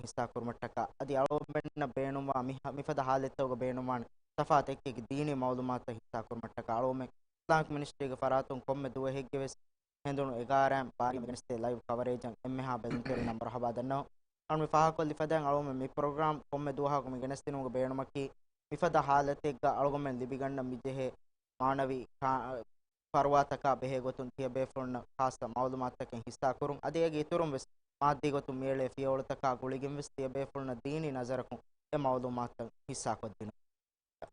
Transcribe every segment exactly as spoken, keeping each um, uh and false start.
ހިއްސާކުރުމަށްޓަކާ، އަދި އަޅުގަނޑުމެންނަށް ބޭނުންވާ މި-، މިފަދަ ހާލަތްތަކުގަ ބޭނުންވާނެ ތަފާތު އެކި އެކި ދީނީ މައުލޫމާތުތައް ހިއްސާކުރުމަށްޓަކާ، އަޅުގަނޑުމެން އިސްލާމިކް މިނިސްޓްރީގެ ފަރާތުން ކޮންމެ ދުވަހެއްގެ ވެސް ހެނދުނު އެގާރައިން ބާރައިން ގެނެސްދޭ ލައިވް ކަވަރޭޖަށް އެންމެހާ ބެލުންތެރިންނަށް މަރުޙަބާ ދަންނަވަން. އަޅުގަނޑު މި ފާހަގަކޮށްލި ފަދައިން އަޅުގަނޑު މި ޕްރޮގްރާމް ކޮންމެ ދުވަހަކު މި ގެނެސްދިނުމުގެ ބޭނުމަކީ، މިފަދަ ހާލަތެއްގަ އަޅުގަނޑުމެން ލިބިގަންނަން މިޖެހޭ މާނަވީ ކާ-، ފަރުވާތަކާ ބެހޭގޮތުން ތިޔަބޭފުޅުންނަށް ޚާއްޞަ މައުލޫމާތުތަކެއް ހިއްސާކުރުން، އަދި އޭގެ އިތުރުން ވެސް މާއްދީގޮތުން މިއެޅޭ ފިޔަވަޅުތަކާ ގުޅިގެން ވެސް ތިޔަބޭފުޅުންނަށް ދީނީ ނަޒަރަކުން އެ މައުލޫމާތުތައް ހިއްސާކޮށްދިނުން.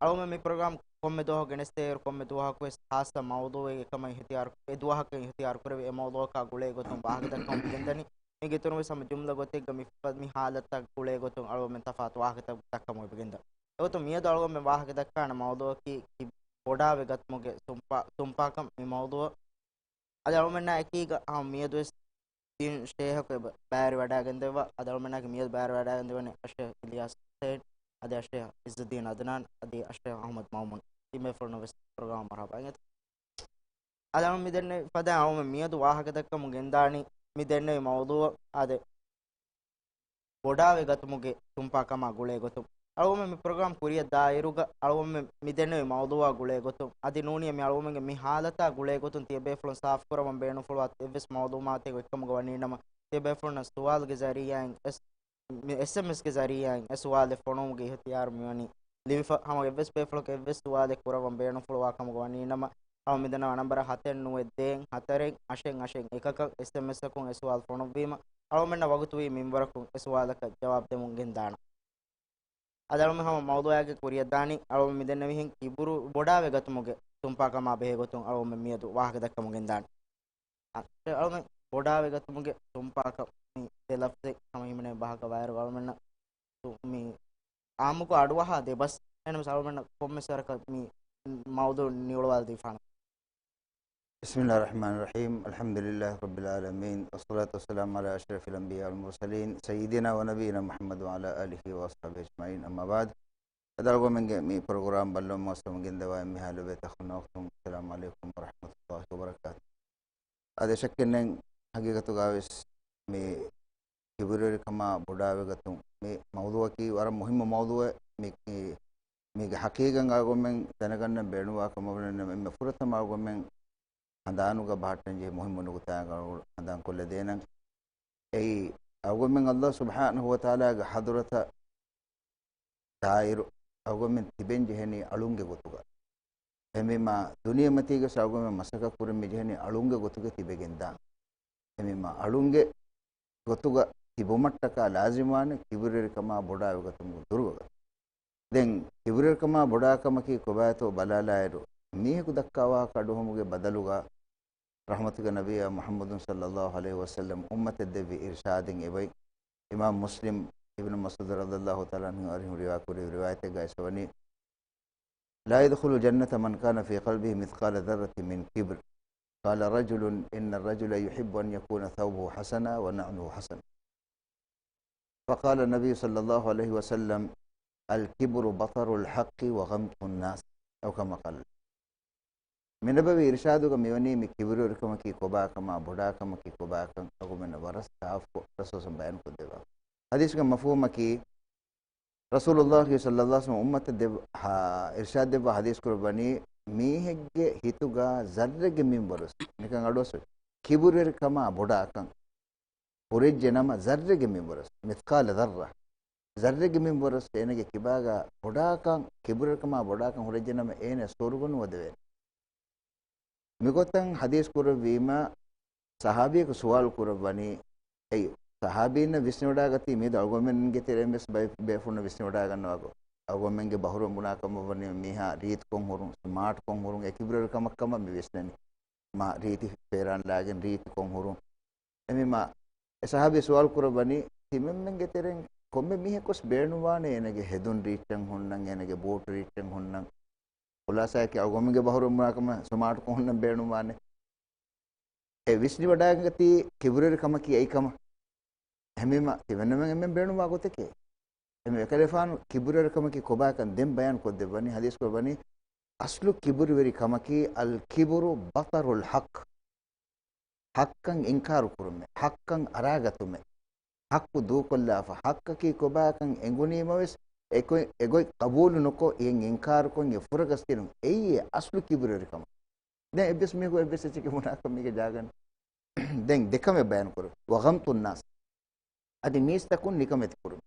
އަޅުގަނޑުމެން މި ޕްރޮގްރާމް ކޮންމެ ދުވަހަކު ގެނެސްދޭއިރު، ކޮންމެ ދުވަހަކު ވެސް ޚާއްޞަ މައުޟޫއެއް އެކަމަށް އިހްތިޔާރު، އެ ދުވަހަކަށް އިހްތިޔާރު ކުރެވި އެ މައުޟޫއަކާ ގުޅޭ ގޮތުން ވާހަކަ ދައްކަމުން މިގެންދަނީ. މީގެ އިތުރުން ވެސް ހަމަ ޖުމްލަ ގޮތެއްގަ މި، މި ހާލަތްތައް ގުޅޭ ގޮތުން އަޅުގަނޑުމެން ތަފާތު ވާހަކަތައް ދައްކަމުން މިގެންދަނީ. އެގޮތުން މިއަދު އަޅުގަނޑުމެން ވާހަކަ ދައްކާނެ މައުޟޫއަކީ ކި-، ބޮޑާވެ ގަތުމުގެ ތުންފާ-، ތުންފާކަން މި މައުޟޫއަށް. އަދި އަޅުގަނޑުމެންނާ އެކީގަ ހަމަ މިއަދު ވެސް ތިން ޝޭހަކު އެބަ ބައިވެރިވަޑައިގެންދެއްވާ. އަދި އަޅުގަނޑުމެންނާއެކީ މިއަދު ބައިވެރިވަޑައިގެންދެވޭނެ އައްޝޭޚް އިލްޔާސް ޙުސައިން، އަދި އައްޝޭޚް ޢިއްޒުއްދީން ޢަދްނާން، އަދި އައްޝޭޚް އަޙްމަދު މައުމޫން. ތިބޭފުޅުންނަށް ވެސް ޕްރޮގްރާމަށް މަރުޙަބާ އިނގޭތޯ. އަދި އަޅުގަނޑު މިދެންނެވި ފަދައިން އަޅުގަނޑުމެން މިއަދު ވާހަކަ ދައްކަމުން ގެންދާނީ މި ދެންނެވި މައުޟޫއަށް އާދެ، ބޮޑާވެ ގަތުމުގެ ތުންފާކަމާ ގުޅޭ ގޮތުން. އަޅުގަނޑުމެން މި ޕްރޮގްރާމް ކުރިއަށް ދާއިރުގަ އަޅުގަނޑުމެން މި ދެންނެވި މައުޟޫއާ ގުޅޭ ގޮތުން، އަދި ނޫނީ މި އަޅުގަނޑުމެންގެ މި ހާލަތާ ގުޅޭ ގޮތުން ތިޔަބޭފުޅުން ސާފުކުރައްވަން ބޭނުންފުޅުވާ އެއްވެސް މައުލޫމާތެއް އޮތްކަމުގަ ވަނީނަމަ، ތިޔަބޭފުޅުންނަށް ސުވާލުގެ ޒަރީޢާއިން އެސް-، މި އެސްއެމްއެސްގެ ޒަރީޢާއިން އެ ސުވާލެއް ފޮނުވުމުގެ އިހްތިޔާރު މިވަނީ ލިބިފަ. ހަމަ އެއްވެސް ބޭފުޅަކަށް އެއްވެސް ސުވާލެއް ކުރައްވަން ބޭނުންފުޅުވާ ކަމުގަ ވަނީނަމަ، އަޅުގަނޑު މިދަންނަވާ ނަންބަރަށް ހަތެއް ނުވެ ދޭއް ހަތަރެއް އަށެއް އަށެއް އެކަކަށް އެސްއެމްއެސްއަކުން އެ ސުވާލު ފޮނުއްވީމަ، އަޅުގަނޑުމެންނަށް ވަގުތުވީ މިންވަރަކުން އެ ސުވާލަކަށް ޖަވާބު ދެމުން ގެންދާނަން. އަދި އަޅުގަނޑު ހަމަ މައުޟޫއާގެ ކުރިއަށް ދާނީ، އަޅުގަނޑު މިދެންނެވިހެން ކިބުރު ބޮޑާވެ ގަތުމުގެ ތުންފާކަމާ ބެހޭ ގޮތުން އަޅުގަނޑުމެން މިއަދު ވާހަކަ ދައްކަމުން ގެންދާނީ. އަ، އަޅުގަނޑު ބޮޑާވެ ގަތުމުގެ ތުންފާކަން މި ދެ ލަފްޒެއް ހަމަ ހިމެނޭ ބަހަކަށް ވާއިރު އަޅުގަނޑުމެންނަށް މި އާއްމުކޮށް އަޑުއަހާ ދެ ބަސް. އެހެންނަމަވެސް އަޅުގަނޑުމެންނަށް ކޮންމެސް ވަރަކަށް މި މައުޟޫ ނިއުޅުވާލަދީފާނަން. بسم الله الرحمن الرحيم. الحمد لله رب العالمين. والصلاة والسلام على أشرف الأنبياء والمرسلين سيدنا ونبينا محمد وعلى آله وأصحابه أجمعين. أما بعد. އަދި އަޅުގަނޑުމެންގެ މި ޕްރޮގްރާމް ބައްލަވަމުން ގެންދަވާ އެންމެހާ ލޮބުވެތި އަޚުންނާ އުޚްތުން، السلام عليكم ورحمة الله وبركاته. އަދި އެއް ޝައްކެއް ނެތް، ހަގީގަތުގަ ވެސް މި ކިބުރުވެރިކަމާ ބޮޑާވެގަތުން މި މައުޟޫއަކީ ވަރަށް މުހިއްމު މައުޟޫއެއް. މި، މީގެ ޙަޤީޤަތް އަޅުގަނޑުމެން ދަނެގަންނަން ބޭނުންވާ ކަމަށް ވަނީ އެންމެ ފުރަތަމަ އަޅުގަނޑުމެން ހަނދާނުގަ ބަހައްޓަންޖެހޭ މުހިއްމު ނުކުތާއެއް އަޅުގަނޑު ހަނދާން ކޮށްލަދޭނަން. އެއީ، އަޅުގަނޑުމެން ﷲ ސުބްޙާނަހޫ ވަތަޢާލާގެ ޙަޟްރަތަށް ދާއިރު އަޅުގަނޑުމެން ތިބެން ޖެހެނީ އަޅުންގެ ގޮތުގަ. އެހެންވީމާ، ދުނިޔެމަތީގަ އަޅުގަނޑުމެން މަސައްކަތް ކުރަން މި ޖެހެނީ އަޅުންގެ ގޮތުގަ ތިބެގެންދާން. އެހެންވީމާ، އަޅުންގެ ގޮތުގަ ތިބުމަށްޓަކާ ލާޒިމްވާނެ ކިބުރުވެރިކަމާ ބޮޑާވެގަތުމުގެ ދުރުގަ. ދެން ކިބުރުވެރިކަމާ ބޮޑާކަމަކީ ކޮބާތޯ ބަލާލާއިރު، މީހަކު ދައްކާ ވާހަކަ އަޑުއެހުމުގެ ބަދަލުގަ، ރަޙްމަތުގެ ނަބިއްޔާ މުޙައްމަދު ޞައްލައްލާހު ޢަލައިހި ވަސައްލަމް އުއްމަތަށް ދެއްވި އިރްޝާދެއް އެބައި. އިމާމް މުސްލިމް އިބްނު މަސްޢޫދު ރަޟިޔައްލާހު ތަޢާލާ ޢަންހު އަރިހު ރިވާ ކުރި ރިވާޔަތެއްގައި އައިސްފަވަނީ، لا يدخل الجنة من كان في قلبه مثقال ذرة من كبر. قال رجل، إن الرجل يحب أن يكون ثوبه حسنا ونعله حسنا. فقال النبي صلى الله عليه وسلم، الكبر بطر الحق وغمط الناس. أو كما قال. މި ނަބަވީ އިރްޝާދުގަ މިވަނީ މި ކިބުރުވެރިކަމަކީ ކޮބާކަމާ، ބޮޑާކަމަކީ ކޮބާކަން އަޅުގަނޑުމެންނަށް ވަރަށް ސާފުކޮށް ރަސޫލު ޞައްލައްލާހު ޢަލައިހި ވަސައްލަމް ބަޔާންކޮށްދެއްވާ. ޙަދީޘްގެ މަފްހޫމަކީ، ރަސޫލުﷲ ޞައްލައްލާހު ޢަލައިހި ވަސައްލަމް އުއްމަތަށް ދެއްވާ، ހާ، އިރްޝާދު ދެއްވާ ޙަދީޘް ކުރައްވަނީ، މީހެއްގެ ހިތުގަ ޒައްރެއްގެ މިންވަރުވެސް، ނިކަން އަޑުއައްސަ، ކިބުރުވެރިކަމާ ބޮޑާކަން ހުރެއްޖެ ނަމަ، ޒައްރެއްގެ މިންވަރުވެސް، މިޘްޤާލަ ޛައްރަ، ޒައްރެއްގެ މިންވަރުވެސް އޭނަގެ ކިބާގަ ބޮޑާކަން، ކިބުރުވެރިކަމާ ބޮޑާކަން ހުރެއްޖެ ނަމަ، އޭނަ ސުވަރުގެ ނުވަދެވޭނެ. މިގޮތަށް ޙަދީޘް ކުރެއްވީމަ، ޞަޙާބީއަކު ސުވާލު ކުރައްވަނީ، އެއީ، ޞަޙާބީންނަށް ވިސްނިވަޑާގަތީ މިއަދު އަޅުގަނޑުމެންގެ ތެރެއިން ވެސް ބައި-، ބޭފުޅުންނަށް ވިސްނިވަޑާގަންނަވާކޮށް، އަޅުގަނޑުމެންގެ ބަހުރުން ބުނާ ކަމަށް ވަނީ މީހާ ރީތިކޮށް ހުރުން، ސްމާޓްކޮށް ހުރުން އެ ކިބުރުވެރިކަމަށް ކަމަށް މި ވިސްނަނީ. މާ ރީތި ފޭރާން ލާގެން ރީތިކޮށް ހުރުން. އެހެންވީމާ، އެ ޞަޙާބީ ސުވާލު ކުރައްވަނީ، ތިމަންމެންގެ ތެރެއިން ކޮންމެ މީހަކުވެސް ބޭނުންވާނެ އޭނަގެ ހެދުން ރީއްޗަށް ހުންނަން، އޭނަގެ ބޫޓް ރީއްޗަށް ހުންނަން. ޚުލާޞާއަކީ އަޅުގަނޑުމެންގެ ބަހުރުން ބުނާ ކަމަށް ސްމާޓްކޮށް ހުންނަން ބޭނުންވާނެ. އެ ވިސްނިވަޑާގަތީ ކިބުރުވެރިކަމަކީ އެއީ ކަމަށް. އެހެންވީމަ، ތިމަންމެން އެންމެން ބޭނުންވާ ގޮތެކޭ. އެމެ އެކަލޭފާނު ކިބުރުވެރިކަމަކީ ކޮބާކަން ދެން ބަޔާން ކޮށްދެއްވަނީ، ޙަދީޘް ކުރައްވަނީ، އަސްލު ކިބުރުވެރިކަމަކީ، الكبر بطر الحق. ޙައްޤަށް އިންކާރު ކުރުމެއް، ޙައްޤަށް އަރާގަތުމެއް. ޙައްޤު ދޫކޮށްލާފަ، ޙައްޤަކީ ކޮބާކަން އެނގުނީމަވެސް، އެ ގޮތް، އެ ގޮތް ޤަބޫލު ނުކޮށް، އެއިން އިންކާރުކޮށް، އެ ފުރަގަސްދިނުން، އެއީ އެ އަސްލު ކިބުރުވެރިކަމަށް. ދެން އެއްވެސް މީހަކު އެއްވެސް އެއްޗެކޭ ބުނާކަށް މީގެ ޖާގަ ނެތް. ދެން ދެކަމެއް ބަޔާން ކުރުން. وغمط الناس. އަދި މީސްތަކުން ނިކަމެތި ކުރުން.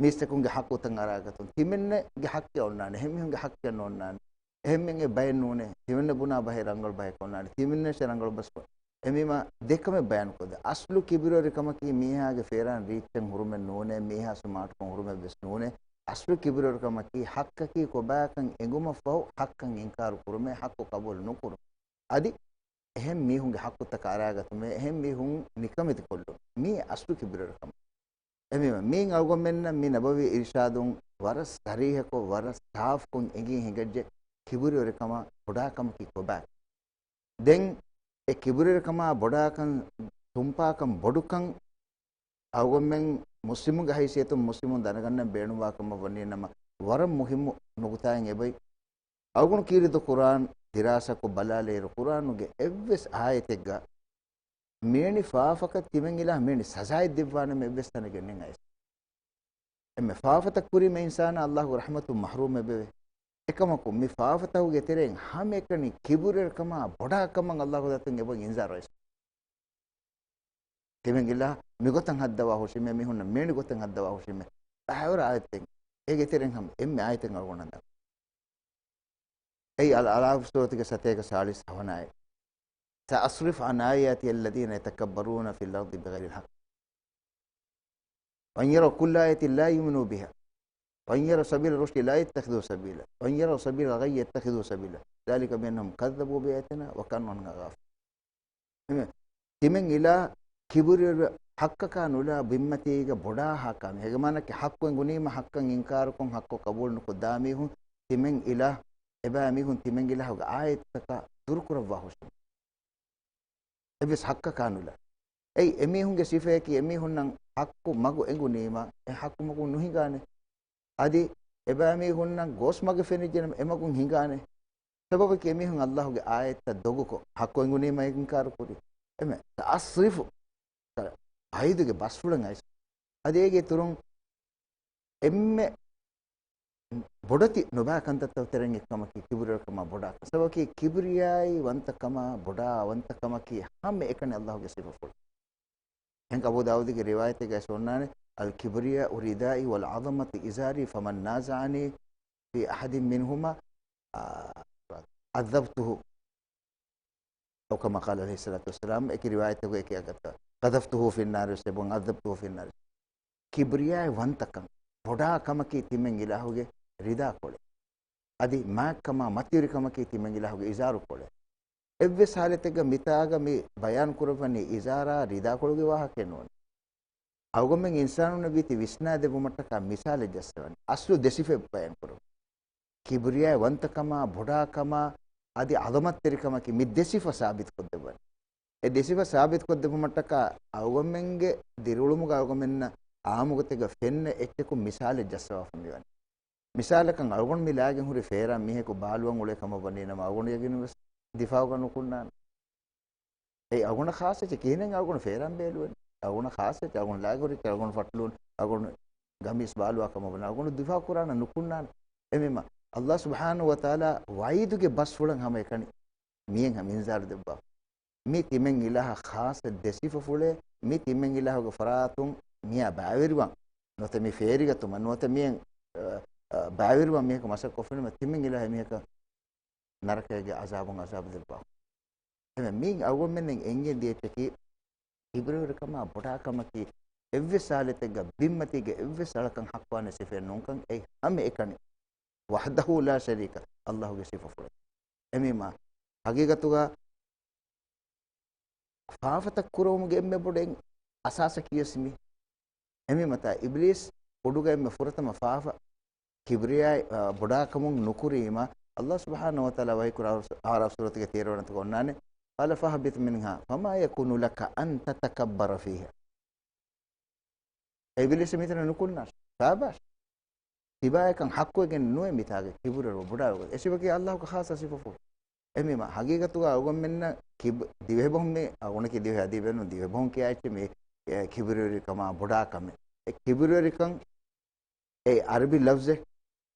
މީސްތަކުންގެ ޙައްޤުތައް އަރާގަތުން. ތިމެންނެއްގެ ޙައްޤެއް އޮންނާނެ. އެހެން މީހުންގެ ޙައްޤެއް ނޯންނާނެ. އެހެންމެންގެ ބައެއް ނޫނޭ. ތިމެންނެއް ބުނާ ބަހެއް ރަނގަޅު ބަހެއް އޮންނާނެ. ތިމެންނެއް ރަނގަޅު ބަސް އެމީމާ ދެކަމެއް ބަޔާން ކޮށްދޭ. އަސްލު ކިބުރުވެރިކަމަކީ މީހާގެ ފޭރާން ރީއްޗަށް ހުރުމެއް ނޫނޭ، މީހާ ސުމާޓްކަން ހުރުމެއް ވެސް ނޫނޭ. އަސްލު ކިބުރުވެރިކަމަކީ ޙައްޤަކީ ކޮބާކަން އެނގުމަށްފަހު ޙައްޤަށް އިންކާރު ކުރުމޭ، ޙައްޤު ޤަބޫލު ނުކުރުން. އަދި އެހެން މީހުންގެ ޙައްޤުތަކަށް އަރާގަތުމޭ، އެހެން މީހުން ނިކަމެތި ކޮށްލުން. މީ އަސްލު ކިބުރުވެރިކަމަށް. އެމީމަ، މީން އަޅުގަނޑުމެންނަށް މި ނަބަވީ އިރުޝާދުން ވަރަށް ސަރީހަކޮށް، ވަރަށް ސާފުކޮށް އެނގީ ހިނގައްޖެ ކިބުރުވެރިކަމާ ބޮޑާކަމަކީ ކޮބާ. ދެން އެ ކިބުރުވެރިކަމާ ބޮޑާކަން، ތުންފާކަން، ބޮޑުކަން އަޅުގަނޑުމެން މުސްލިމުންގެ ހައިސިއްޔަތުން މުސްލިމުން ދަނެގަންނަން ބޭނުންވާ ކަމަށް ވަނީ ނަމަ، ވަރަށް މުހިއްމު ނުކުތާއެއް އެބައި. އަޅުގަނޑު ކީރިތި ޤުރްއާން ދިރާސާކޮށް ބަލާލިއިރު، ޤުރްއާނުގެ އެއްވެސް އާޔަތެއްގަ މިވެނި ފާފަކަށް ތިމެން އިލާހު މިވެނި ސަޒާއެއް ދެއްވާނަމޭ އެއްވެސް ތަނެއްގަ ނެތް އައިސް. އެންމެ ފާފަތައް ކުރީމަ އިންސާނާ އައްލާހުގެ ރަޙްމަތުން މަޙްރޫމް އެބަވޭ. އެކަމަކު، މި ފާފަތަކުގެ ތެރެއިން ހަމައެކަނި ކިބުރުވެރިކަމާ ބޮޑާކަމަށް އައްލާހު ދައްތަން އެބަ އިންޒާރު އައިސް. ތިމެން އިލާހު މިގޮތަށް ހައްދަވާ ހުށީމޭ، މީހުންނަށް މިވެނި ގޮތެއް ހައްދަވާ ހުށީމޭ. ބައިވަރު އާޔަތެއް. އޭގެ ތެރެއިން ހަމަ އެންމެ އާޔަތެއް އަޅުގަނޑަށް ދަން. އެއީ އަލް އަޢްރާފް ސޫރަތުގެ ސަތޭކަ ސާޅީސް ހަވަނަ އާޔަތް. سأصرف عن آياتي الذين يتكبرون في الأرض بغير الحق وإن يروا كل آية لا يؤمنوا بها وإن يروا سبيل الرشد لا يتخذوه سبيلا وإن يروا سبيل الغي يتخذوه سبيلا ذلك بأنهم كذبوا بآياتنا وكانوا عنها غافلين. ތިމެން އިލާ ކިބުރުވެރި ޙައްޤަކާ ނުލާ ބިންމަތީގަ ބޮޑާ ހާކާމެ. ހެގެމާނަކީ ޙައްޤު އެނގުނީމަ ޙައްޤަށް އިންކާރުކޮށް ޙައްޤު ޤަބޫލު ނުކޮށް ދާ މީހުން ތިމެން އިލާ، އެބައިމީހުން ތިމެން އިލާހުގެ އާޔަތްތަކާ ދުރުކުރައްވާ ހުށި. އެއްވެސް ޙައްޤަކާ ނުލާ. އެއީ އެމީހުންގެ ސިފަޔަކީ އެމީހުންނަށް ޙައްޤު މަގު އެނގުނީމަ އެ ޙައްޤު މަގުން ނުހިނގާނެ. އަދި އެބައިމީހުންނަށް ގޯސް މަގެއް ފެނިއްޖެނަމަ އެމަގުން ހިނގާނެ. ސަބަބަކީ އެމީހުން އައްލާހުގެ އާޔަތްތައް ދޮގުކޮށް، ޙައްޤު އެނގުނީމަ އެ އިންކާރު ކުރި. އެމެ ސައަޞްރިފު، ވަޢީދުގެ ބަސްފުޅެއް އައިސް. އަދި އޭގެ އިތުރުން އެންމެ ބޮޑެތި ނުބައި ކަންތައްތައް ތެރެއިން އެއްކަމަކީ ކިބުރުވެރިކަމާ ބޮޑާކަން. ސަބަބަކީ ކިބްރިޔާއީ ވަންތަކަމާ ބޮޑާ ވަންތަކަމަކީ ހަމައެކަނި އައްލާހުގެ ސިފަފުޅު. އެހެން އަބޫ ދާވޫދުގެ ރިވާޔަތެއްގައި އޮންނާނެ، الكبرياء ردائي والعظمة إزاري فمن نازعني في أحد منهما، އާ، عذبته. أو كما قال عليه الصلاة والسلام، އެކި ރިވާޔަތެއްގައި އެކި އަގަތަ، قذفته في النار ވެސް އެބަ، عذبته في النار. ކިބްރިޔާއި ވަންތަކަން، ބޮޑާ ކަމަކީ ތިމެން އިލާހުގެ ރިދާ ކޮޅެއް. އަދި މާތްކަމާ މަތިވެރިކަމަކީ ތިމެން އިލާހުގެ އިޒާރު ކޮޅެއް. އެއްވެސް ހާލަތެއްގަ މިތާގަ މި ބަޔާން ކުރައްވަނީ އިޒާރާ ރިދާކޮޅުގެ ވާހަކައެއް ނޫން. އަޅުގަނޑުމެން އިންސާނުންނަށް ވީތި ވިސްނާދެއްވުމަށްޓަކާ މިސާލެއް ޖައްސަވަން. އަސްލު ދެ ސިފައެއް ބަޔާން ކުރަން. ކިބްރިޔާއި ވަންތަކަމާ، ބޮޑާކަމާ، އަދި ޢަޒަމަތްތެރިކަމަކީ މި ދެ ސިފަ ސާބިތުކޮށްދެއްވަން. އެ ދެ ސިފަ ސާބިތުކޮށްދެއްވުމަށްޓަކާ އަޅުގަނޑުމެންގެ ދިރިއުޅުމުގަ އަޅުގަނޑުމެންނަށް އާއްމުގޮތެއްގަ ފެންނަ އެއްޗަކުން މިސާލެއް ޖައްސަވާފަ މިވަނީ. މިސާލަކަށް އަޅުގަނޑު މި ލާގެން ހުރި ފޭރާން މީހަކު ބާލުވަން އުޅޭ ކަމަށް ވަނީ ނަމަ، އަޅުގަނޑު ޔަގީނުން ވެސް ދިފާއުގަ ނުކުންނާނެ. އެއީ އަޅުގަނޑަށް ޚާއްޞަ އެއްޗެއް. ކިހިނެއް އަޅުގަނޑު ފޭރާން ބޭލުވެން؟ އަޅުގަނޑަށް ޚާއްޞަ އެއްޗެއް. އަޅުގަނޑު ލާގެ ހުރި އެއްޗެއް، އަޅުގަނޑު ފަޓްލޫން، އަޅުގަނޑު ގަމީސް ބާލުވާ ކަމަށް ވަނީ އަޅުގަނޑު ދިފާއު ކުރާނަން ނުކުންނާނެ. އެމީމަ، އައްލާހު ސުބްޙާނަހު ވަތަޢާލާ ވަޢީދުގެ ބަސްފުޅަށް ހަމައެކަނި މިއެން ހަމަ އިންޒާރު ދެއްވާ. މި ތިމެން އިލާހަށް ޚާއްޞަ ދެ ސިފަފުޅޭ، މި ތިމެން އިލާހުގެ ފަރާތުން މިއާ ބައިވެރިވާން. ނުވަތަ މި ފޭރިގަތުމަށް، ނުވަތަ މިއެން، އަ، އަ، ބައިވެރިވާން މީހަކަށް މަސައްކަތް ކޮށްފިނަމަ، ތިމެން އިލާހު މީހަކަށް ނަރަކައިގެ ޢަޒާބުން ޢަޒާބު ދެއްވާ. އެމެ މީ އަޅުގަނޑުމެންނަށް އެނގެން ދިޔަ އެއްޗަކީ، ކިބްރިވެރިކަމާ ބޮޑާކަމަކީ، އެއްވެސް ހާލަތެއްގަ ބިންމަތީގެ އެއްވެސް އަޅަކަށް ޙައްޤުވާނެ ސިފައެއް ނޫންކަން. އެއީ ހަމައެކަނި ވަޙްދަހު ލާ ޝަރީކަ އައްލާހުގެ ސިފަފުޅެއް. އެމީމާ ހަގީގަތުގަ ފާފަތައް ކުރެވުމުގެ އެންމެ ބޮޑު އެއް އަސާސަކީ ވެސް މީ. އެމީ މަތާ އިބްލީސް ބޮޑުގަ އެންމެ ފުރަތަމަ ފާފަ ކިބްރިޔާއި، އާ، ބޮޑާކަމުން ނުކުރީމަ، އައްލާހު ސުބްޙާނަހު ވަތަޢާލާ ވަޙީ ކުރާ އަޢުރާފް ސޫރަތުގެ ތޭރަ ވަނަ އާޔަތުގަ އޮންނާނެ، قال فاهبط منها فما يكون لك أن تتكبر فيها. އޭ އިބްލީސް މިތަނަށް ނުކުންނާށި. ފާބާށި. ތިބާއަކަށް ޙައްޤުވެގެން ނުވޭ މިތާގަ ކިބުރުވެރިވެ ބޮޑާވެގޮތް. އެ ސިފަކީ އައްލާހުގެ ޚާއްޞަ ސިފަފުޅު. އެމީމާ ހަގީގަތުގަ އަޅުގަނޑުމެންނަށް ކިބް، ދިވެހިބަހުން މި، އަޅުގަނޑަކީ ދިވެހި އަދީބެއް ނޫން، ދިވެހިބަހުން ކިޔާ އެއްޗެއް މި، އެ، ކިބުރުވެރިކަމާ ބޮޑާ ކަމެއް. އެ ކިބުރުވެރިކަން އެ އަރަބި ލަފްޒެއް،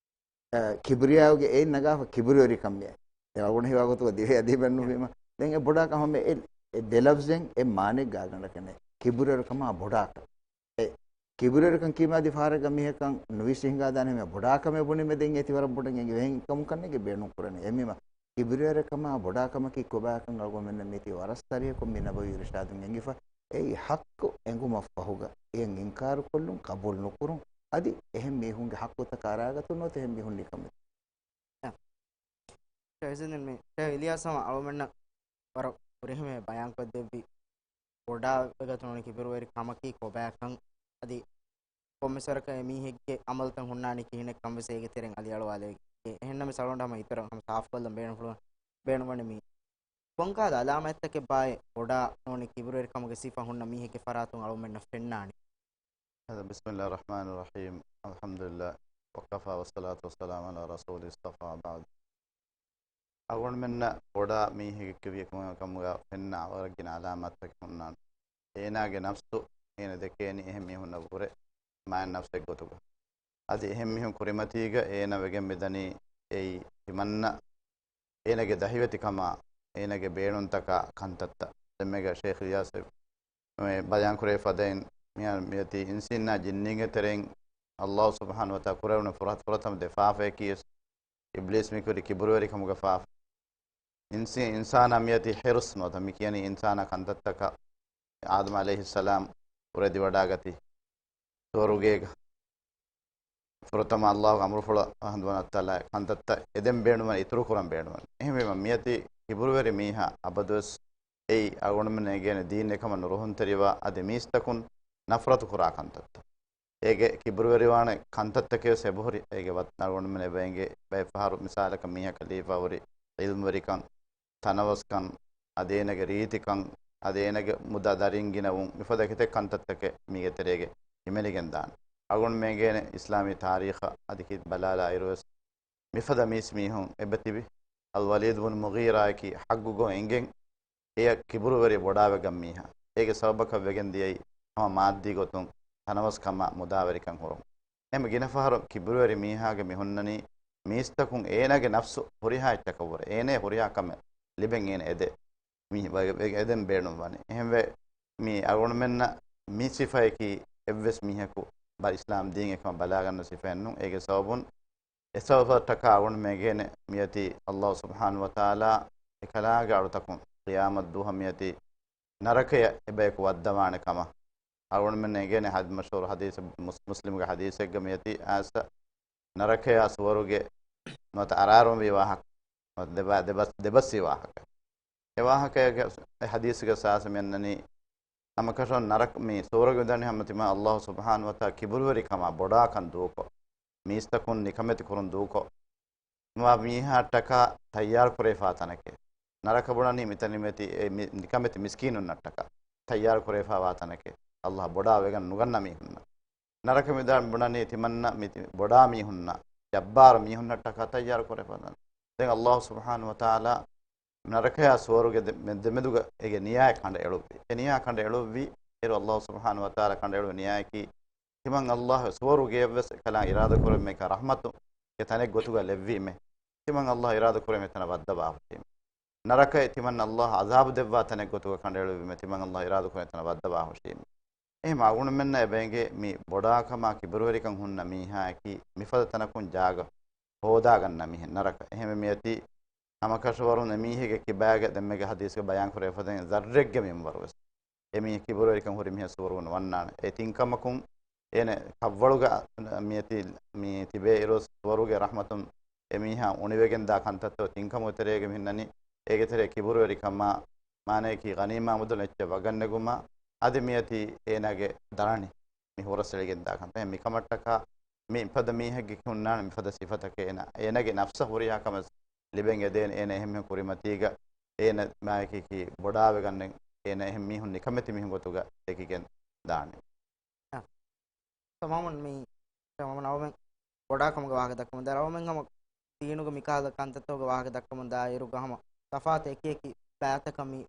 އެ، ކިބްރިޔާގެ އެއް ނަގާފަ ކިބުރުވެރިކަން މި. ދެން އަޅުގަނޑު ހީވާ ގޮތުގަ ދިވެހި އަދީބެއް ނުވީމަ. ދެން އެ ބޮޑާކަން ހަމަ އެ، އެ ދެ ލަފްޒެން އެ މާނައެއް ގާގަނޑަކަށް ނެތް. ކިބުރުވެރިކަމާ ބޮޑާކަން. އެ ކިބުރުވެރިކަން ކީމާ އަދި ފަހަރެއްގަ މީހަކަށް ނުވިސި ހިނގާދާނެ ހަމަ ބޮޑާކަމެއް ބުނީމަ ދެން އޭތި ވަރަށް ބޮޑަށް އެނގި ވެހެން ކަމުން ކަންނޭނގެ ބޭނުން ކުރަނީ. އެހެންވީމަ ކިބުރުވެރިކަމާ ބޮޑާކަމަކީ ކޮބާކަން އަޅުގަނޑުމެންނަށް މީތި ވަރަށް ސަރީހަކޮށް މި ނަބަވީ އިރުޝާދުން އެނގިފަ. އެއީ ޙައްޤު އެނގުމަށްފަހުގަ އެއަށް އިންކާރުކޮށްލުން، ޤަބޫލު ނުކުރުން، އަދި އެހެން މީހުންގެ ޙައްޤުތަކަށް އަރާގަތުން ނުވަތަ އެހެން މީހުން ނިކަމެތި. ޝޭޚް އިޒުއްދީން މި، ޝޭޚް އިލްޔާސް ހަމަ އަޅުމެންނަށް ވަރަށް ފުރިހަމަޔަށް ބަޔާންކޮށްދެއްވި ބޮޑާވެގަތުނު ކިބުރުވެރި ކަމަކީ ކޮބާކަން، އަދި ކޮންމެސްވަރަކަށް އެ މީހެއްގެ އަމަލުތައް ހުންނާނީ ކިހިނެއްކަން ވެސް އޭގެ ތެރެއިން އަލިއަޅުވާލެވި. އެހެންނަމަވެސް އަޅުގަނޑު ހަމަ އިތުރަށް ހަމަ ސާފުކޮށްލަން ބޭނުންފުޅުވަން، ބޭނުންވަނީ މީ. ކޮންކަހަލަ އަލާމާތްތަކެއް ބާއޭ ބޮޑާ ނޫނީ ކިބުރުވެރިކަމުގެ ސިފަ ހުންނަ މީހެއްގެ ފަރާތުން އަޅުމެންނަށް ފެންނާނީ؟ ހަދަ، بسم الله الرحمن الرحيم، الحمد لله، وكفى، والصلاة والسلام على رسوله المصطفى، وبعد. އަޅުގަނޑުމެންނަށް ބޮޑާ މީހެއްގެ ކަމުގަ ފެންނަ ވަރަށް ގިނަ އަލާމާތްތަކެއް ހުންނާނެ. އޭނާގެ ނަފްސު އޭނަ ދެކޭނީ އެހެން މީހުންނަށްވުރެ މާތް ނަފްސެއް ގޮތުގަ. އަދި އެހެން މީހުން ކުރިމަތީގަ އޭނަ ވެގެން މިދަނީ އެއީ ތިމަންނަ އޭނަގެ ދަހިވެތިކަމާ، އޭނަގެ ބޭނުންތަކާ ކަންތައްތައް. ދެންމެގަ ޝޭޚް އިލްޔާސް މި ބަޔާންކުރެވި ފަދައިން، މިހާރު މިއޮތީ އިންސީންނާ ޖިންނީންގެ ތެރެއިން އައްލާހު ސުބްޙާނަހު ވަތަޢާލާ ކުރެވުނު ފުރަތަ-، ފުރަތަމަ ދެ ފާފަޔަކީ ވެސް އިބްލީސް މިކުރި ކިބުރުވެރިކަމުގެ ފާފަ. އިންސީ-، އިންސާނާ މިއޮތީ ޙިރުޞް ނުވަތަ މި ކިޔަނީ އިންސާނާ ކަންތައްތަކަށް. އާދަމް ޢަލައިހިއްސަލާމް އުރެދިވަޑާގަތީ ސުވަރުގޭގަ. ފުރަތަމަ އައްލާހުގެ އަމުރުފުޅަށް އަހަނދުވަނަ އަތްތަލާ ކަންތައްތައް އެދެން ބޭނުންވަނީ އިތުރުކުރަން ބޭނުންވަނީ. އެހެންވީމަ މިއޮތީ ކިބުރުވެރި މީހާ އަބަދުވެސް އެއީ އަޅުގަނޑުމެން އެނގޭނެ ދީން އެކަމަށް ނުރުހުންތެރިވާ އަދި މީސްތަކުން ނަފްރަތު ކުރާ ކަންތައްތައް. އޭގެ ކިބުރުވެރިވާނެ ކަންތައްތަކެއް ވެސް އެބަހުރި. އޭގެ ވަ-، އަޅުގަނޑުމެން އެބަ އެނގޭ ބައެއް ފަހަރު މިސާލަކަށް މީހަކަށް ލިބިފަ ހުރި ޢިލްމުވެރިކަން، ތަނަވަސްކަން، އަދި އޭނަގެ ރީތިކަން، އަދި އޭނަގެ މުދާ ދަރިން ގިނަވުން، މިފަދަ ކިތައް ކަންތައްތަކެއް މީގެ ތެރޭގަ ހިމެނިގެން ދާނެ. އަޅުގަނޑު އެނގޭނެ އިސްލާމީ ތާރީޚަށް އަދި ކި ބަލާލާ އިރުވެސް މިފަދަ މީސް މީހުން އެބަތިބި. އަލް ވަލީދު ބުން މުޣީރާއަކީ ޙައްޤުގަ އެނގެން އެޔަށް ކިބުރުވެރި ބޮޑާވެގަން މީހާ. އޭގެ ސަބަބަކަށް ވެގެން ދިޔައީ ހަމަ މާއްދީ ގޮތުން ތަނަވަސްކަމާ މުދާވެރިކަން ހުރުން. އެހެން ގިނަ ފަހަރު ކިބުރުވެރި މީހާގެ މި ހުންނަނީ މީސްތަކުން އޭނާގެ ނަފްސު ހުރިހާ އެއްޗަކަށްވުރެ އޭނަ ހުރިހާ ކަމެއް ލިބެން އޭނަ އެދޭ. މި ވަ-، ވެ-، އެދެން ބޭނުންވަނީ. އެހެންވެ، މި އަޅުގަނޑުމެންނަށް މި ސިފަޔަކީ އެއްވެސް މީހަކު ބަ-، އިސްލާމް ދީން އެކަމަށް ބަލާގަންނަ ސިފައެއް ނޫން. އޭގެ ސަބަބުން، އެ ސަބަބަށްޓަކާ އަޅުގަނޑުމެން އެނގޭނެ މިއޮތީ އައްލާހު ސުބްޙާނަހު ވަތަޢާލާ އެކަލާނގެ އަޅުތަކުން ޤިޔާމަތް ދުވަހަށް މިއޮތީ ނަރަކަޔަށް އެބަޔަކު ވައްދަވާނެ ކަމަށް. އަޅުގަނޑުމެން އެނގޭނެ ހަދް-، މަޝްހޫރު ޙަދީޘް މުސް-، މުސްލިމްގެ ޙަދީޘެއްގަ މިއޮތީ އާސަ ނަރަކަޔާ ސުވަރުގެ ނުވަތަ އަރާރުވަންވީ ވާހަކަ، ނުވަތަ ދެބަ-، ދެބަސް-، ދެބަސްވީ ވާހަކަ. އެ ވާހަކަޔަގެ އެ ޙަދީޘްގެ ސާސަ މިއަންނަނީ، ހަމަކަށަވަރުން ނަރަކަ-، މި ސުވަރުގެ ވިދާނީ ހަމަ ތިމާ އައްލާހު ސުބްޙާނަހު ވަތަޢާލާ ކިބުރުވެރިކަމާ ބޮޑާކަން ދޫކޮށް، މީސްތަކުން ނިކަމެތި ކުރުން ދޫކޮށް، މާ މީހާއަށްޓަކާ ތައްޔާރު ކުރެވިފާ ތަނެކޭ. ނަރަކަ ބުނަނީ މިތަން މިއޮތީ އެ މި-، ނިކަމެތި މިސްކީނުންނަށްޓަކާ ތައްޔާރު ކުރެވިފާވާ ތަނެކޭ، އައްލާހު ބޮޑާ ވެގަން ނުގަންނަ މީހުންނަށް. ނަރަކަ ވިދާނީ ބުނަނީ ތިމަންނަ މި ތި-، ބޮޑާ މީހުންނަށް، ޖައްބާރު މީހުންނަށްޓަކާ ތައްޔާރު ކުރެވިފާ ތަނެއް. ދެން އައްލާހު ސުބްޙާނަހު ވަތަޢާލާ ނަރަކަޔާ ސުވަރުގެ ދެ-، މެ-، ދެމެދުގަ އޭގެ ނިޔާއެއް ކަނޑައެޅުއްވި. އެ ނިޔާ ކަނޑައެޅުއްވި އިރު، އައްލާހު ސުބްޙާނަހު ވަތަޢާލާ ކަނޑައެޅުއްވި ނިޔާއަކީ، ތިމަން އައްލާހު ސުވަރުގެއަށްވެސް އެކަލާނގެ އިރާދަކުރެއްވި ރަޙްމަތުގެ ތަނެއް ގޮތުގަ ލެއްވީމޭ. ތިމަން އައްލާހު އިރާދަކުރެއްވި ތަނަށް ވައްދަވާ ހުށީމޭ. ނަރަކައެއް ތިމަން އައްލާހު ޢަޒާބު ދެއްވާ ތަނެއް ގޮތުގަ ކަނޑައެޅުއްވީމޭ. ތިމަން އައްލާހު އިރާދަކުރެއްވި ތަނަށް ވައްދަވާ ހުށީމޭ. އެހެން އަޅުގަނޑުމެންނަށް އެބައެނގޭ މި ބޮޑާކަމާ ކިބުރުވެރިކަން ހުންނަ މީހާއަކީ މިފަދަ ތަނަކުން ޖާގަ ހޯދާގަންނަ މީހެއް ނަރަކަ. އެހެންވެ މިއޮތީ ހަމަކަށަވަރުން އެމީހެއްގެ ކިބާގަ ދެންމެގެ ޙަދީޘްގަ ބަޔާންކުރެވިފަދައިން ޒައްރެއްގެ މިންވަރުވެސް އެމީހެއް ކިބުރުވެރިކަން ހުރި މީހެއް ސުވަރުގަ ނުވަންނާނެ. އެ ތިން ކަމަކުން އޭނަ ކަށްވަޅުގަ މިއޮތީ މި ތިބޭ އިރު ސުވަރުގެ ރަޙްމަތުން އެމީހާ އުނިވެގެންދާ ކަންތައްތައް ތިންކަމުގެ ތެރޭގަ މިހުންނަނީ. އޭގެ ތެރޭ ކިބުރުވެރިކަމާ މާނަޔަކީ ޣަނީމާ މުދަލު އެއްޗެއް ވަގަށްނެގުމާ އަދި މިއޮތީ އޭނާގެ ދަރަނި މި ހުރަސްއެޅިގެންދާ ކަންތައް. މިކަމަށްޓަކާ މިފަދަ މީހެއްގެ ހުންނާނެ މިފަދަ ސިފަތަކެއް އޭނާ، އޭނާގެ ނަފްސަށް ހުރިހާ ކަމެއް ލިބެން އެދޭނެ. އޭނާ އެހެން ކުރިމަތީގަ އޭނާ މާޔަކީ ބޮޑާވެގަންނެން އޭނާ އެހެން މީހުން ނިކަމެތި މީހުން ގޮތުގަ ދެކިގެން ދާނެ. ތަމާމުން މި، ތަމާމުން އަޅުމެން ބޮޑާކަމުގެ ވާހަކަ ދައްކަމުން ދާ، އަޅުމެން ހަމަ ދީނުގެ މިކަހަލަ ކަންތައްތަކުގެ ވާހަކަ ދައްކަމުން ދާ އިރުގަ ހަމަ ތަފާތު އެކި އެކި ބައިތަކަށް މި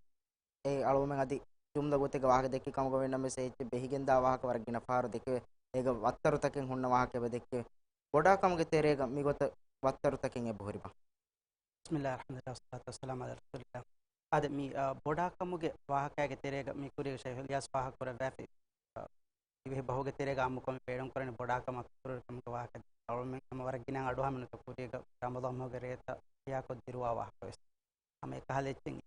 އެ އަޅުމެން އަދި ޖުމްލަ ގޮތެއްގަ ވާހަކަ ދެއްކި ކަމުގަ ވެންނަމަވެސް އެ އެއްޗެއް ބެހިގެންދާ ވާހަކަ ވަރަށް ގިނަ ފަހަރު ދެކެވޭ. އޭގަ ވައްތަރުތަކެއް ހުންނަ ވާހަކަ އެބަ ދެއްކެވޭ. ބޮޑާކަމުގެ ތެރޭގަ މިގޮތަށް ވައްތަރުތަކެއް އެބަހުރިބާ؟ بسم الله الحمد لله والصلاة والسلام على رسول الله. އާދެ، މި، އާ، ބޮޑާކަމުގެ ވާހަކައިގެ ތެރޭގަ މި ކުރީގަ ޝައިޚް އިލްޔާސް ވާހަކަ ކުރައްވާފި، އާ، ދިވެހި ބަހުގެ ތެރޭގަ އާއްމުކޮށް މި ބޭނުން ކުރަނީ ބޮޑާކަމާ ކިބުރުވެރިކަމުގެ ވާހަކަ. އަޅުމެން ހަމަ ވަރަށް ގިނަ އަޑު ހަމަ ނުތަ ކުރީގަ ރަމަޟާން މަހުގެ ރޭތައް އިޙްޔާކޮށް ދިރުވާ ވާހަކަ ވެސް. ހަމަ އެކަހަލަ އެއްޗެއް.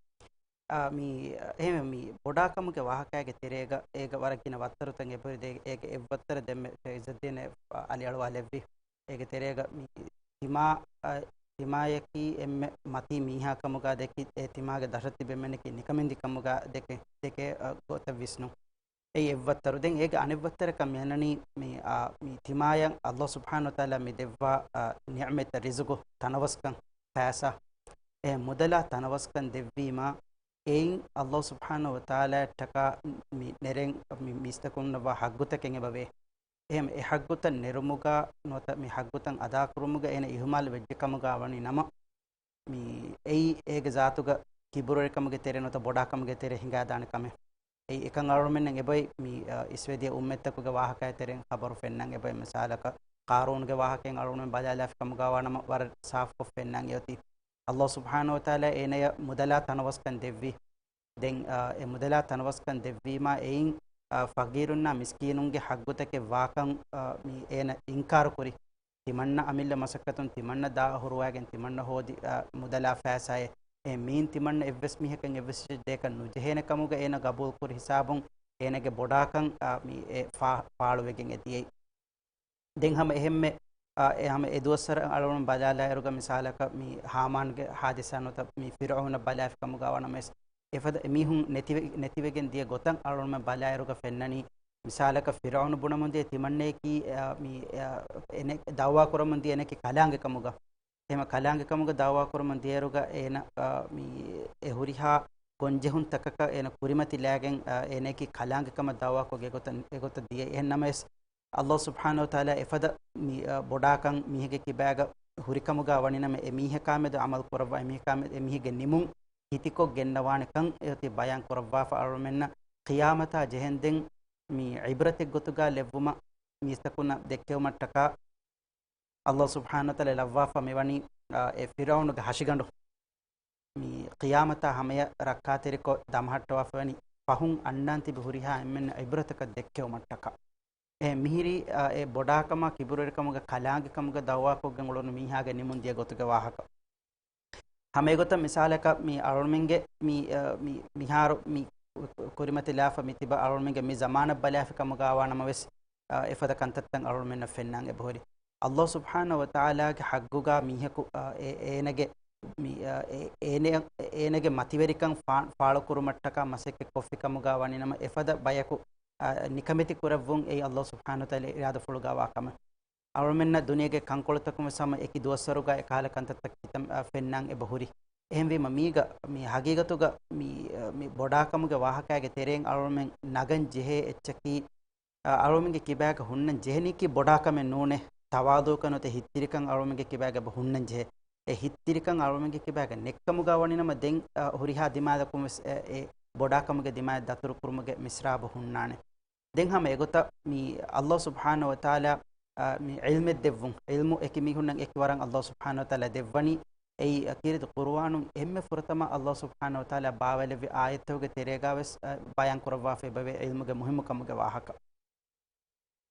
އާ، މި، އާ، އެހެން މި ބޮޑާކަމުގެ ވާހަކައިގެ ތެރޭގަ އޭގަ ވަރަށް ގިނަ ވައްތަރުތަން އެބަހުރި. ދޭ-، އޭގެ އެއްވައްތަރެއް ދެންމެ ޝޭޚް އިއްޒައްދީން އަލީ އަޅުވާލެއްވި. އޭގެ ތެރޭގަ މި ތިމާ، އަ، ތިމާޔަކީ އެންމެ މަތީ މީހާ ކަމުގަ ދެކި، އެ ތިމާގެ ދަށަށް ތިބެމެންނަކީ ނިކަމެންދި ކަމުގަ ދެކެ، ދެކެ، އަ، ގޮތަށް ވިސްނުން. އެއީ އެއްވައްތަރު. ދެން އޭގެ އަނެއްވައްތަރަކަށް މި އަންނަނީ މި، އާ، މި ތިމާޔަށް އައްލާހު ސުބްޙާނަހު ވަތަޢާލާ މި ދެއްވާ، އާ، ނިޢުމަތްތައް، ރިޒުގު، ތަނަވަސްކަން، ފައިސާ، އެ މުދަލާ ތަނަވަސްކަން ދެއްވީމާ، އެއިން އައްލާހު ސުބްޙާނަހު ވަތަޢާލާއަށްޓަކާ މި ނެރެން މި މީސްތަކުންނަށްވާ ޙައްގުތަކެއް އެބަވޭ. އެހެން އެ ޙައްގުތައް ނެރުމުގަ ނުވަތަ މި ޙައްގުތައް އަދާކުރުމުގަ އޭނަ އިހުމާލު ވެއްޖެ ކަމުގަ ވަނީ ނަމަ، މި އެއީ އޭގެ ޒާތުގަ ކިބުރުވެރިކަމުގެ ތެރެ ނުވަތަ ބޮޑާކަމުގެ ތެރެ ހިނގާދާނެ ކަމެއް. އެއީ އެކަން އަޅުމެންނަށް އެބައޮތް މި، އަ، އިސްވެދިޔަ އުއްމަތްތަކުގެ ވާހަކައި ތެރެއިން ޚަބަރު ފެންނަން އެބައޮތް. މިސާލަކަށް، ޤާރޫނުގެ ވާހަކައިން އަޅުމެން ބަލާލާފި ކަމުގަ ވާނަމަ، ވަރަށް ސާފުކޮށް ފެންނަން އެއޮތީ. އައްލާހު ސުބްޙާނަހު ވަތަޢާލާ އޭނަޔަށް މުދަލާ ތަނަވަސްކަން ދެއްވި. ދެން، އާ، އެ މުދަލާ ތަނަވަސްކަން ދެއްވީމާ އެއިން، އާ، ފަގީރުންނާ މިސްކީނުންގެ ޙައްގުތަކެއް ވާކަން، އާ، މި އޭނަ އިންކާރު ކުރި. ތިމަންނަ އަމިއްލަ މަސައްކަތުން ތިމަންނަ ދާ ހުރުވާގެން ތިމަންނަ ހޯދި، އާ، މުދަލާ ފައިސާއެއް، އެ މީން ތިމަންނަ އެއްވެސް މީހަކަށް އެއްވެސް ދެއަކަށް ނުޖެހޭނެ ކަމުގަ އޭނަ ގަބޫލު ކުރި ހިސާބުން އޭނަގެ ބޮޑާކަން، އާ، މި އެ ފާ-، ފާޅުވެގެން އެ ދިޔައީ. ދެން ހަމަ އެހެންމެ، އާ، އެ ހަމަ އެ ދުވަސްވަރަށް އަޅުގަނޑު ބަލާލާއިރުގަ މިސާލަކަށް މި ހާމާންގެ ހާދިސާ ނުވަތަ މި ފިރުޢައުނަށް ބަލާފި ކަމުގަ ވާނަމަވެސް، އެފަދަ އެމީހުން ނެތިވެ-، ނެތިވެގެން ދިޔަ ގޮތަށް އަޅުގަނޑުމެން ބަލާއިރުގަ ފެންނަނީ، މިސާލަކަށް ފިރުޢައުނު ބުނަމުން ދިޔަ ތިމަންނަޔަކީ، އާ، މި، އާ، އެނެ-، ދަޢުވާ ކުރަމުން ދިޔަ އެނެކި ކަލާނގެ ކަމުގަ. އެހެމަ ކަލާނގެ ކަމުގަ ދަޢުވާ ކުރަމުން ދިޔައިރުގަ އޭނަ، އާ، މި އެ ހުރިހާ ގޮންޖެހުންތަކަކަށް އޭނަ ކުރިމަތިލާގެން، އާ، އޭނަޔަކީ ކަލާނގެ ކަމަށް ދަޢުވާކޮށް އެގޮތަށް، އެގޮތަށް ދިޔަ. އެހެން ނަމަވެސް، އައްލާހު ސުބްޙާނަހު ވަތަޢާލާ އެފަދަ މި، އަ، ބޮޑާކަން މީހެއްގެ ކިބާގަ ހުރިކަމުގަ ވަނިނަމަ، އެ މީހަކާމެދު ޢަމަލު ކުރައްވާ، އެ މީހަކާމެދު އެ މީހެއްގެ ނިމުން ހިތިކޮށް ގެންނަވާނެކަން އެއޮތީ ބަޔާން ކުރައްވާފަ އަޅުމެންނަށް ޤިޔާމަތާ ޖެހެންދެން މި ޢިބްރަތެއް ގޮތުގަ ލެއްވުމަށް މީސްތަކުންނަށް ދެއްކެވުމަށްޓަކާ އައްލާހު ސުބްޙާނަހު ވަތަޢާލާ ލައްވާފަ މިވަނީ، އަ، އެ ފިރުޢައުނުގެ ހަށިގަނޑު. މި ޤިޔާމަތާ ހަމަޔަށް ރައްކާތެރިކޮށް ދަމަހައްޓަވާފަވަނީ ފަހުން އަންނާން ތިބި ހުރިހާ އެންމެން ޢިބްރަތަކަށް ދެއްކެވުމަށްޓަކާ. އެ މިހިރީ، އަ، އެ ބޮޑާކަމާ ކިބުރުވެރިކަމުގެ ކަލާނގެކަމުގެ ދަޢުވާކޮށްގެން އުޅުނު މީހާގެ ނިމުން ދިޔަ ގޮތުގެ ވާހަކަ. ހަމަ އެގޮތަށް މިސާލަކަށް މި އަޅުމެންގެ މި، އަ، މި، މިހާރު މި ކުރިމަތިލާފަ މި ތިބަ އަޅުމެންގެ މި ޒަމާނަށް ބަލާފި ކަމުގަ ވާނަމަވެސް، އަ، އެފަދަ ކަންތައްތައް އަޅުމެންނަށް ފެންނާން އެބަހުރި. އައްލާހު ސުބްޙާނަހު ވަތަޢާލާގެ ޙައްގުގަ މީހަކު، އަ، އެ، އޭނަގެ މި، އަ، އެ، އޭނަ-، އޭނަގެ މަތިވެރިކަން ފާ-، ފާޅުކުރުމަށްޓަކާ މަސައްކަތް ކޮށްފި ކަމުގަ ވަނިނަމަ އެފަދަ ބަޔަކު، އަ، ނިކަމެތި ކުރެއްވުން އެއީ އައްލާހު ސުބްޙާނަހު ވަތަޢާލާ އިރާދަފުޅުގަ ވާ ކަމެއް. އަޅުމެންނަށް ދުނިޔޭގެ ކަންކޮޅުތަކުން ވެސް ހަމަ އެކި ދުވަސްވަރުގަ އެކަހަލަ ކަންތައްތައް ކިތަން، އަ، ފެންނާން އެބަހުރި. އެހެންވީމަ މީގަ މި ހަގީގަތުގަ މި، އަ، މި ބޮޑާކަމުގެ ވާހަކައިގެ ތެރެއިން އަޅުމެން ނަގަން ޖެހޭ އެއްޗަކީ، އަ، އަޅުމެންގެ ކިބާގަ ހުންނަން ޖެހެނީކީ ބޮޑާކަމެއް ނޫނޭ، ތަވާޟުޢުކަން ނުވަތަ ހިތްތިރިކަން އަޅުމެންގެ ކިބާގަ އެބަ ހުންނަން ޖެހޭ. އެ ހިތްތިރިކަން އަޅުމެންގެ ކިބާގަ ނެއްކަމުގަ ވަނިނަމަ ދެން، އަ، ހުރިހާ ދިމާލަކުން ވެސް އެ، އެ ބޮޑާކަމުގެ ދިމާލަށް ދަތުރުކުރުމުގެ މިސްރާބު ހުންނާނެ. ދެން ހަމަ އެގޮތަށް މި އައްލާހު ސުބްޙާނަހު ވަތަޢާލާ، އަ، މި ޢިލްމެއް ދެއްވުން، ޢިލްމު އެކި މީހުންނަށް އެކި ވަރަށް އައްލާހު ސުބްޙާނަހު ވަތަޢާލާ ދެއްވަނީ. އެއީ ކީރިތި ޤުރުއާނުން އެންމެ ފުރަތަމަ އައްލާހު ސުބްޙާނަހު ވަތަޢާލާ ބާވައިލެއްވި އާޔަތްތަކުގެ ތެރޭގަ ވެސް، އަ، ބަޔާން ކުރައްވާފަ އެބަވޭ ޢިލްމުގެ މުހިއްމުކަމުގެ ވާހަކަ.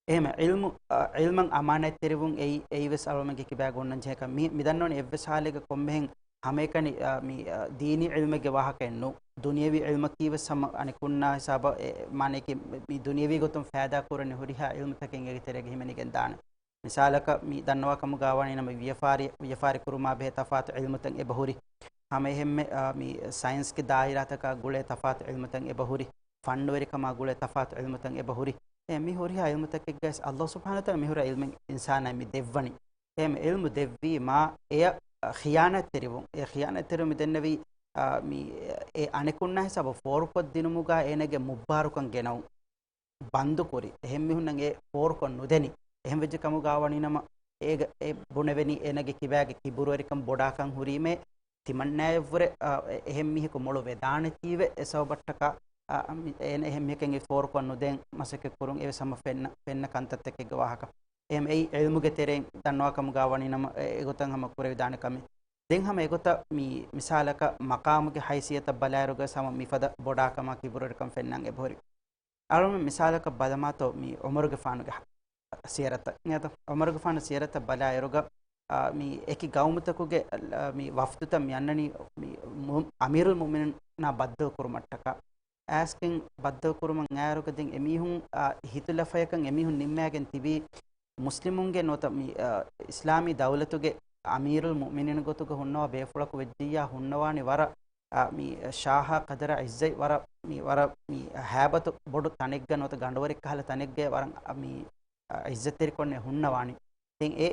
އެހެން ޢިލްމު، އަ، ޢިލްމަށް އަމާނާތްތެރިވުން އެއީ، އެއީ ވެސް އަޅުމެންގެ ކިބާގަ އޮންނަން ޖެހޭ ކަމެއް. މި، މި ދަންނަވަނީ އެއްވެސް ޙާލެއްގަ ކޮންމެހެން ހަމައެކަނި، އަ، މި، އަ، ދީނީ ޢިލްމެއްގެ ވާހަކައެއް ނޫން. ދުނިޔަވީ ޢިލްމަކީ ވެސް ހަމަ އަނެކުންނާ ހިސާބަށް އެ، މާނަޔަކީ މި ދުނިޔަވީ ގޮތުން ފައިދާ ކުރަނި ހުރިހާ ޢިލްމުތަކެއް އޭގެ ތެރޭގަ ހިމެނިގެން ދާނެ. މިސާލަކަށް މި ދަންނަވާ ކަމުގަ ވަނީ ނަމަ ވިޔަފާރި، ވިޔަފާރި ކުރުމާ ބެހޭ ތަފާތު ޢިލްމުތައް އެބަހުރި. ހަމަ އެހެންމެ، އަ، މި ސައިންސްގެ ދާއިރާތަކާ ގުޅޭ ތަފާތު ޢިލްމުތައް އެބަހުރި. ފަންނުވެރިކަމާ ގުޅޭ ތަފާތު ޢިލްމުތައް އެބަހުރި. އެ މި ހުރިހާ ޢިލްމުތަކެއްގައި އައްލާހު ސުބްޙާނަހު ވަތަޢާލާ މި ހުރި ޢިލްމެއް އިންސާނާއަށް މި ދެއްވަނީ. އެ ޢިލްމު ދެއްވީމާ އެޔަށް ޚިޔާނާތްތެރިވުން، އެ ޚިޔާނާތްތެރިވުން މި ދެންނެވީ، އާ، މި އެ އަނެކުންނާ ހިސާބަށް ފޯރުކޮށްދިނުމުގަ އޭނަގެ މުއްބާރުކަން ގެނައުން. ބަންދުކުރި، އެހެން މީހުންނަށް އެ ފޯރުކޮށް ނުދެނި. އެހެން ވެއްޖެ ކަމުގަ ވަނީ ނަމަ އޭގަ އެ ބުނެވެނީ އޭނަގެ ކިބާގެ ކިބުރުވެރިކަން ބޮޑާކަން ހުރީމޭ ތިމަންނާއަށްވުރެ، އާ، އެ، އެހެން މީހަކު މޮޅު ވެދާނެތީވެ އެ ސަބަބަށްޓަކާ އާ، މި-، އޭނަ އެހެން މީހަކަށް އެ ފޯރުކޮށް ނުދޭން މަސައްކަތް ކުރުން އެވެސް ހަމަ ފެންނަ، ފެންނަ ކަންތައްތަކެއްގެ ވާހަކަ. އެހެން އެއީ އިލްމުގެ ތެރެއިން ދަންނަވާ ކަމުގަ ވަނީ ނަމަ، އެ، އެގޮތަށް ހަމަ ކުރެވިދާނެ ކަމެއް. ދެން ހަމަ އެގޮތަށް މި މިސާލަކަށް މަޤާމުގެ ހައިސިއްޔަތަށް ބަލާއިރުގަ ހަމަ މިފަދަ ބޮޑާކަމާ ކިބުރުވެރިކަން ފެންނަން އެބަހުރި. އަޅުމެން މިސާލަކަށް ބަލަމާތޯ މި ޢުމަރުގެފާނުގެ ހަ-، ސިޔަރަތަށް. އިނގޭތޯ؟ ޢުމަރުގެފާނު ސިޔަރަތަށް ބަލާއިރުގަ، އާ، މި އެކި ގައުމުތަކުގެ، އާ، މި ވަފްދުތައް މި އަންނަނީ މި މު-، އަމީރުލް މުއުމިނީނާ ބައްދަލު ކުރުމަށްޓަކާ. އައިސްގެން ބައްދަލު ކުރުމަށް އައިރުގަ ދެން އެމީހުން، އާ، ހިތުލަފަޔަކަށް އެމީހުން ނިންމައިގެން ތިބީ މުސްލިމުންގެ ނުވަތަ މި، އާ، އިސްލާމީ ދައުލަތުގެ އަމީރުލް މުއުމިނީން ގޮތުގަ ހުންނަވާ ބޭފުޅަކު ވެއްޖިއްޔާ ހުންނަވާނެ ވަރަށް، އާ، މި ޝާހާ ޤަދަރާ ޢިއްޒަތް ވަރަށް މި، ވަރަށް މި ހައިބަތު ބޮޑު ތަނެއްގަ ނުވަތަ ގަނޑުވަރެއްކަހަލަ ތަނެއްގަ ވަރަށް މި، އާ، ޢިއްޒަތްތެރިކޮށްނެ ހުންނަވާނެ. ދެން އެ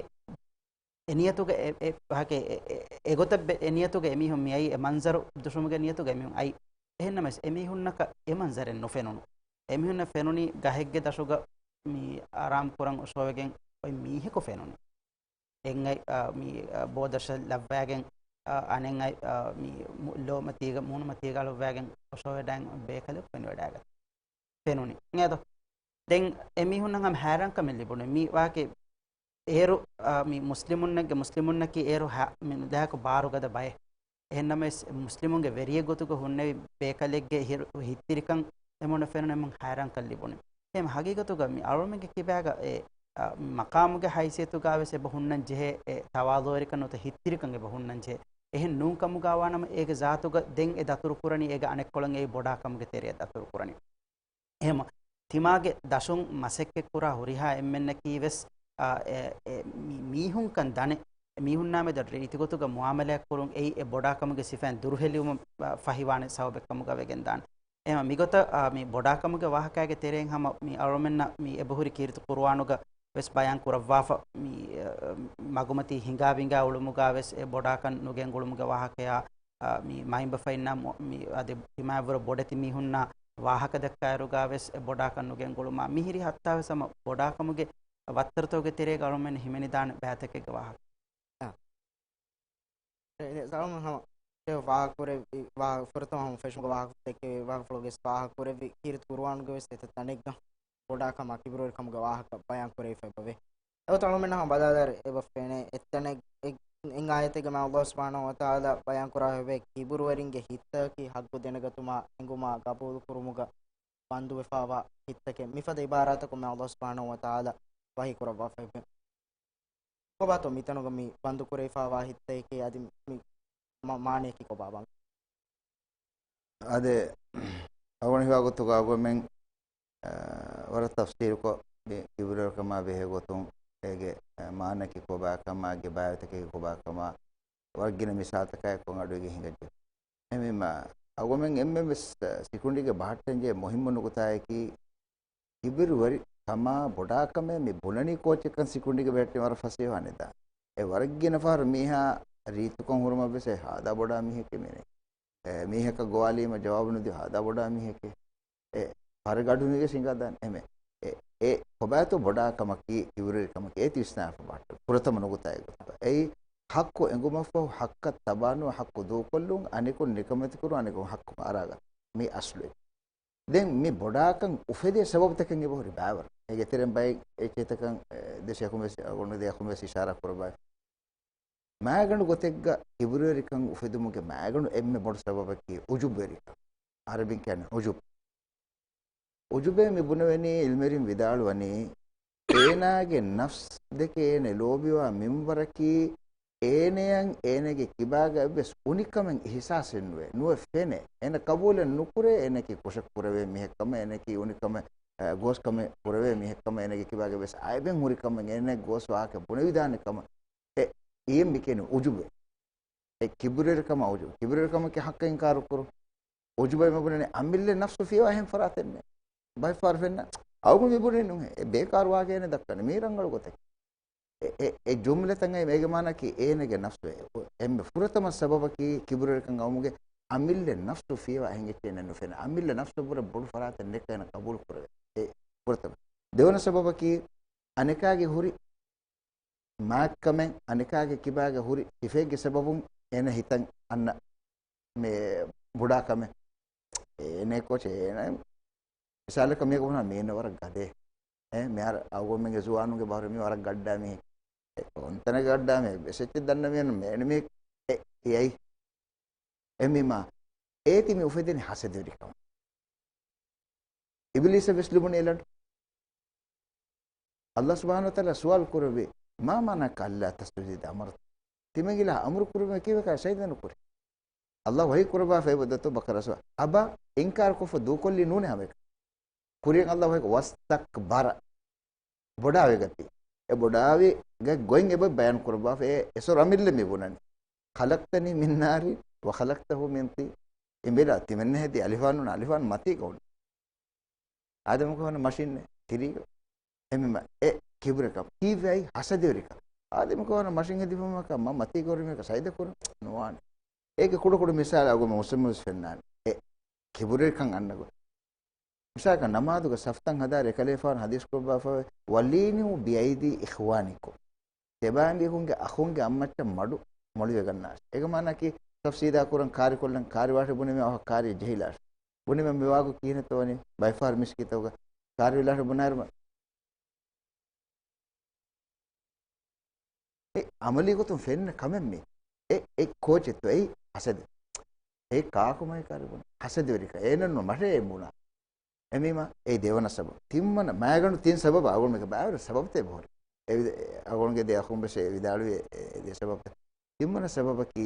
އެ ނިޔަތުގަ އެ، އެ ވާހަކަ އެ، އެ، އެ، އެގޮތަށް ބެ-، އެ ނިޔަތުގަ އެމީހުން މިއައީ، އެ މަންޒަރު ދުށުމުގެ ނިޔަތުގަ އެމީހުން އައީ. އެހެންނަމަވެސް، އެމީހުންނަކަށް އެ މަންޒަރެއް ނުފެނުނު. އެމީހުންނަށް ފެނުނީ ގަހެއްގެ ދަށުގަ މި އާރާމް ކުރަން އޮށޯވެގެން އޮތް މީހަކު ފެނުނީ. އެން އަތް، އާ، މި، އާ، ބޯދަށަށް ލައްވައިގެން، އާ، އަނެއް އަތް، އާ، މި މު-، ލޯ މަތީގަ، މޫނު މަތީގަ އަޅުއްވައިގެން އޮށޯވެޑައިގެން ބޭކަލެއް ފެނިވަޑައިގަތީ. ފެނުނީ. އިނގޭތޯ؟ ދެން އެމީހުންނަށް ހަމަ ހައިރާންކަމެއް ލިބުނު. މި ވާހަކަ އޭރު، އާ، މި މުސްލިމުންނެއްގެ، މުސްލިމުންނަކީ އޭރު ހަ-، މި ނުލާހިކު ބާރުގަދަ ބައެއް. އެހެންނަމަވެސް، މުސްލިމުންގެ ވެރިއެއް ގޮތުގަ ހުންނެވި ބޭކަލެއްގެ ހިރު-، ހިތްތިރިކަން އެމީހުންނަށް ފެނުނު އެމީހުން ހައިރާންކަން ލިބުނު. އެހެން ހަގީގަތުގަ މި އަޅުމެންގެ ކިބާގަ އެ، އާ، މަޤާމުގެ ހައިސިއްޔަތުގަވެސް އެބަ ހުންނަން ޖެހޭ، އެ ތަވާޟުޢުވެރިކަން ނުވަތަ ހިތްތިރިކަން އެބަ ހުންނަން ޖެހޭ. އެހެން ނޫން ކަމުގަ ވާނަމަ އޭގެ ޒާތުގަ ދެން އެ ދަތުރު ކުރަނީ އޭގެ އަނެއްކޮޅުން އެއީ ބޮޑާކަމުގެ ތެރެއަށް ދަތުރު ކުރަނީ. އެހެން ތިމާގެ ދަށުން މަސައްކަތްކުރާ ހުރިހާ އެންމެންނަކީވެސް، އާ، އެ، އެ، މި-، މީހުންކަން ދަނެ، މީހުންނާމެދު ރީތިގޮތުގަ މުއާމަލާތް ކުރުން އެއީ އެ ބޮޑާކަމުގެ ސިފައިން ދުރުހެލިވުމަށް، އާ، ފަހިވާނެ ސަބަބެއްކަމުގަ ވެގެންދާނެ. އެހެން މިގޮތަށް، އާ، މި ބޮޑާކަމުގެ ވާހަކައިގެ ތެރެއިން ހަމަ މި އަޅުމެންނަށް މި އެބަހުރި ކީރިތި ޤުރުއާނުގަ ވެސް ބަޔާން ކުރައްވާފަ، މި، އަ، މަގުމަތީ ހިނގާ ވިނގާ އުޅުމުގަ ވެސް އެ ބޮޑާކަން ނުގެންގުޅުމުގެ ވާހަކަޔާ، އަ، މި މައިންބަފައިންނާ މު-، މި އަދި ތިމާއަށްވުރެ ބޮޑެތި މީހުންނާ ވާހަކަ ދައްކާއިރުގަ ވެސް އެ ބޮޑާކަން ނުގެންގުޅުމާ، މިހިރި ހައްތާ ވެސް ހަމަ ބޮޑާކަމުގެ ވައްތަރުތަކުގެ ތެރޭގަ އަޅުމެން ހިމެނިދާނެ ބައިތަކެއްގެ ވާހަކަ. އާ. އެ، އެ، ސަލާމް ހަމަ އެ ވާހަކަ ކުރެއްވި، ވާ-، ފުރަތަމަ ހަމަ ފެށުމުގެ ވާހަކަ ދެއްކެވި ވާހަކަފުޅުގެ ވާހަކަ ކުރެއްވި ކީރިތި ޤުރުއާނުގެ ވެސް އެތައް ތަނެއްގަ ބޮޑާކަމާ ކިބުރުވެރިކަމުގެ ވާހަކަ ބަޔާން ކުރެވިފަ އެބަވޭ. އެގޮތަށް އަޅުމެންނަށް ހަމަ ބަލާލާއިރު އެބަ ފެނޭ އެއްތަނެއް، އެ، އެއް އާޔަތެއްގަ މާ ﷲ ސުބްޙާނަހޫ ވަތަޢާލާ ބަޔާން ކުރައްވާފައިވޭ ކިބުރުވެރިންގެ ހިތްތަކަކީ ޙައްޤު ދެނެގަތުމާ އެނގުމާ ޤަބޫލު ކުރުމުގަ ބަންދުވެފައިވާ ހިތްތަކެއް. މިފަދަ ޢިބާރާތަކުން މާ ﷲ ސުބްޙާނަހޫ ވަތަޢާލާ ވަޙީ ކުރައްވާފައިވޭ. ކޮބާތޯ މިތަނުގަ މި ބަންދު ކުރެވިފައިވާ ހިތްތަކެކޭ އަދި މި މަ-، މާނަޔަކީ ކޮބާ ބަން؟ އާދެ، އަޅުގަނޑު ހިވާ ގޮތުގަ އަޅުގަނޑުމެން، އާ، ވަރަށް ތަފްސީލުކޮށް މި ކިބުރުވެރިކަމާ ބެހޭ ގޮތުން އޭގެ، އާ، މާނައަކީ ކޮބާކަމާ، އޭގެ ބާވަތްތަކަކީ ކޮބާކަމާ ވަރަށް ގިނަ މިސާލުތަކާއެކު އަޅުގަނޑު އޭގެ ހިނގައްޖެ. އެހެންވީމަ، އަޅުގަނޑުމެން އެންމެން ވެސް ސިކުނޑީގެ ބަހައްޓަންޖެހޭ މުހިއްމު ނުކުތާއަކީ، ކިބުރުވެރިކަމާ ބޮޑާކަމޭ މި ބުނަނީ ކޯޗެއްކަން ސިކުނޑީގެ ބަހައްޓަން ވަރަށް ފަސޭހަވާނެ ދާ. އެ ވަރަށް ގިނަ ފަހަރު މީހާ ރީތިކޮށް ހުރުމަށް ވެސް އެ ހާދާ ބޮޑާ މީހެކޭ މީނެ. އެ މީހަކަށް ގޮވާލީމަ ޖަވާބު ނުދިޔަ ހާދާ ބޮޑާ މީހެކޭ. އެ ފަރުގަޑުން ވެސް ހިނގާދާނެ އެމެ. އެ، އެ ކޮބާތޯ ބޮޑާކަމަކީ ކިބުރުވެރިކަމަކީ އޭތި ވިސްނާފަ ބަހައްޓު. ފުރަތަމަ ނުކުތާއެއް ގޮތަށް. އެއީ ޙައްޤު އެނގުމަށްފަހު ޙައްޤަށް ތަބާނުވާ ޙައްޤު ދޫކޮށްލުން، އަނެކުން ނިކަމެތިކުރުން، އަނެކުން ޙައްޤު އަރާގަން. މީ އަސްލު. ދެން މި ބޮޑާކަން އުފެދޭ ސަބަބުތަކެއް އެބަހުރި ބައިވަރު. އޭގެ ތެރެއިން ބައެއް އެއްޗެއްތަކަށް، އެ، ދެ ޝޭޚުން ވެސް، އަޅުގަނޑު ދެ އަޚުން ވެސް އިޝާރާ ކުރައްވާ. މައިގަނޑު ގޮތެއްގަ ކިބުރުވެރިކަން އުފެދުމުގެ މައިގަނޑު އެންމެ ބޮޑު ސަބަބަކީ ޢުޖުބުވެރިކަން. ޢަރަބިން ކިޔަނީ ޢުޖުބް. ޢުޖުބޭ މި ބުނެވެނީ ޢިލްމުވެރިން ވިދާޅުވަނީ، އޭނާގެ ނަފްސް ދެކެ އޭނަ ލޯބިވާ މިންވަރަކީ އޭނަޔަށް އޭނަގެ ކިބާގައިވެސް އުނިކަމެއް އިޙްސާސެއް ނުވޭ، ނުވެ ފެނޭ. އޭނަ ޤަބޫލެއް ނުކުރޭ، އޭނައަކީ ކުށެއް ކުރެވޭ މީހެއްކަމަށް، އޭނައަކީ އުނިކަމެއް، އަ، ގޯސްކަމެއް ކުރެވޭ މީހެއްކަމަށް، އޭނަގެ ކިބާގައިވެސް އައިބެއް ހުރިކަމަށް، އޭނަ ގޯސް ވާހަކަ ބުނެވިދާނެ ކަމަށް. އެ، އެއީ މި ކިޔަނީ ޢުޖުބު. އެ ކިބުރުވެރިކަމާ ޢުޖުބު. ކިބުރުވެރިކަމަކީ ޙައްޤަށް އިންކާރު ކުރުން. ޢުޖުބޭ މި ބުނަނީ އަމިއްލަ ނަފްސު ފިޔަވާ އެހެން ފަރާތެއް ނެތް. ބައެއް ފަހަރު ފެންނަ، އަޅުގަނޑު މި ބުނީ ނޫން. އެ ބޭކާރު ވާހަކަ އޭނަ ދައްކަނީ. މީ ރަނގަޅު ގޮތެއް. އެ، އެ، އެ ޖުމްލަތައް އެ، އޭގެ މާނައަކީ އޭނަގެ ނަފްސު އެ، އެންމެ ފުރަތަމަ ސަބަބަކީ ކިބުރުވެރިކަން އައުމުގެ އަމިއްލަ ނަފްސު ފިޔަވާ އެހެން އެއްޗެއް ނުފެނޭ. އަމިއްލަ ނަފްސު ބުރަ ބޮޑު ފަރާތެއް ނެތް އޭނަ ޤަބޫލު ކުރެވޭ. އެ ފުރަތަމަ. ދެވަނަ ސަބަބަކީ އަނެކާގެ ހުރި މާތްކަމެއް، އަނެކާގެ ކިބާގަ ހުރި ސިފައެއްގެ ސަބަބުން އޭނަ ހިތަން އަންނަ މި ބޮޑާކަމެއް. އޭނަ ކޯޗެއް އޭނަ. މިސާލަކަށް މީހަކު ބުނާ މީނަ ވަރަށް ގަދޭ. އެ، މިހާރު އަޅުގަނޑުމެންގެ ޒުވާނުންގެ ބަހުރެއް މީ ވަރަށް ގައްޑާ މީހެއް. އެ، ކޮންތަނެއް ގައްޑާ މީހެއް؟ އެއްޗެއް ދަންނަ މީހެއް ނޫން މީނަ މީހެއް. އެ، އެއީ. އެހެންވީމާ، އޭތި މި އުފެދެނީ ހަސަދަވެރިކަމުން. އިބިލީސަށް ވެސް ލިބުނީ އެ ލަނޑު. ﷲ ސުބްޙާނަހޫ ވަތަޢާލާ ސުވާލު ކުރެއްވި، "ما منعك ألا تسجد إذ أمرتك؟" ތިމަން އިލާހު އަމުރު ކުރުމަށް ކީއްވެކަށް ސަޖިދަ ނުކުރީ؟ ﷲ ވަޙީ ކުރައްވާފައި ވަދަތު ބަޤަރާ ސޫރަ. އަބަ އިންކާރު ކޮށްފަ ދޫކޮށްލީ ނޫނޭ ހަމައެކަނި. ކުރިޔަށް ﷲ ވަޙީ ކުރެއްވި، "واستكبر." ބޮޑާވެގަތީ. އެ ބޮޑާވެގަތް ގޮތް އެބަ ބަޔާން ކުރައްވާފަ އެ އެސޮރު އަމިއްލަ މި ބުނަނީ. "خلقتني من نار وخلقته من طين." އިނބިލާ ތިމެން ހެދީ އަލިފާނުން އަލިފާން މަތީގަ އުން. އާދަމު ކޮށް ހަންނަ މަށިންނޭ ތިރީގަ. އެހެންވީމަ އެ ކިބުރުވެރިކަން ކީއްވެ އައި ހަސަދަވެރިކަން. އާދަމު ކޮށް ހަންނަ މަށިން ހެދިފަ މަކަ މަ މަތީ ކޮށް މީހަކަށް ސަޖިދަ ކުރަން ނުވާނެ. އޭގެ ކުޑަ ކުޑަ މިސާލާ އަޅުގަނޑު މުސްލިމުން ވެސް ފެންނާނެ. އެ ކިބުރުވެރިކަން އަންނަ ގޮތް. މިސާލަކަށް ނަމާދުގަ ސަފްތައް ހަދާ އެކަލޭފާނު ހަދީސް ކުރައްވާފަ، "ولينوا بأيدي إخوانكم." ތިޔަބައިމީހުންގެ އަޚުންގެ އަތްމައްޗަށް މަޑު މޮޅިވެގަންނާށި. އޭގެ މާނައަކީ ސަފް ސީދާ ކުރަން ކާރިކޮށްލަން ކާރިވާށޭ ބުނީމަ އަވަހަށް ކާރި ޖެހިލާށި. ބުނީމަ މިވާގޮތް ކިހިނެއްތޯ ވަނީ ބައިފާރު މިސްކިތަކުގަ ކާރިވެލާށޭ ބުނާއިރު އެ އަމަލީ ގޮތުން ފެންނަ ކަމެއް މީ. އެ، އެ ކޯޗެއްތޯ އެއީ ހަސަދަ. އެ ކާކު މައި ކާރި ބުނީ ހަސަދަވެރިކަން. އޭނަންނު މަށޭ އެ ބުނާ. އެމީމާ އެ ދެވަނަ ސަބަބު. ތިންވަނަ މައިގަނޑު ތިން ސަބަބަށް އަޅުގަނޑުމެން ބައިވެރި ސަބަބުތައް އެބަހުރި. އެ ވިދ-، އެ އަޅުގަނޑުގެ ދެ އަޚުން ވެސް އެ ވިދާޅުވި އެ ދެ ސަބަބުތައް. ތިންވަނަ ސަބަބަކީ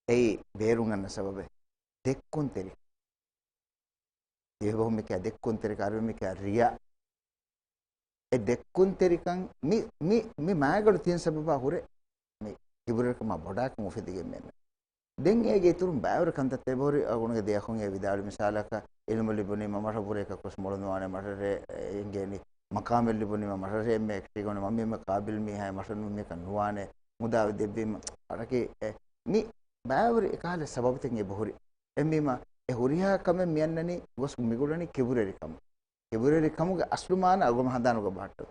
އެއީ ބޭރުން އަންނަ ސަބަބެއް. ދެއްކުންތެރި. އެބަހުމެކޭ ދެއްކުންތެރިކަން އަރުވެމެކޭ ރިޔާ. އެ ދެއްކުންތެރިކަން މި، މި، މި މައިގަނޑު ތިން ސަބަބާ ހުރެ މި ކިބުރުވެރިކަމާ ބޮޑާކަން އުފެދިގެން މިއަންނަ. ދެން އޭގެ އިތުރުން ބައިވަރު ކަންތައްތައް އެބަހުރި. އަޅުގަނޑުގެ ދެ އަޚުން އެ ވިދާޅުވި މިސާލަކަށް އިލްމު ލިބުނީމަ މަށަށް ވުރެ އެކަކުވެސް މޮޅު ނުވާނެ، މަށަށޭ އެނގޭނީ. މަޤާމެއް ލިބުނީމަ މަށަށޭ އެންމެ އެކަށީގަނޑު މަންމީމެ ޤާބިލް މީހާއެއް މަށަށް ނުވީމަ ނުވާނެ. މުދާ ދެއްވީމަ އަޅަކީ އެ މި ބައިވަރު އެކަހަލަ ސަބަބުތައް އެބަހުރި. އެހެންވީމަ އެ ހުރިހާ ކަމެއް މިއަންނަނީ ގޮސް މިގުޅަނީ ކިބުރުވެރިކަމަށް. ކިބުރުވެރިކަމުގެ އަސްލު މާނަ އަޅުގަނޑު ހަނދާނުގަ ބަހައްޓަ.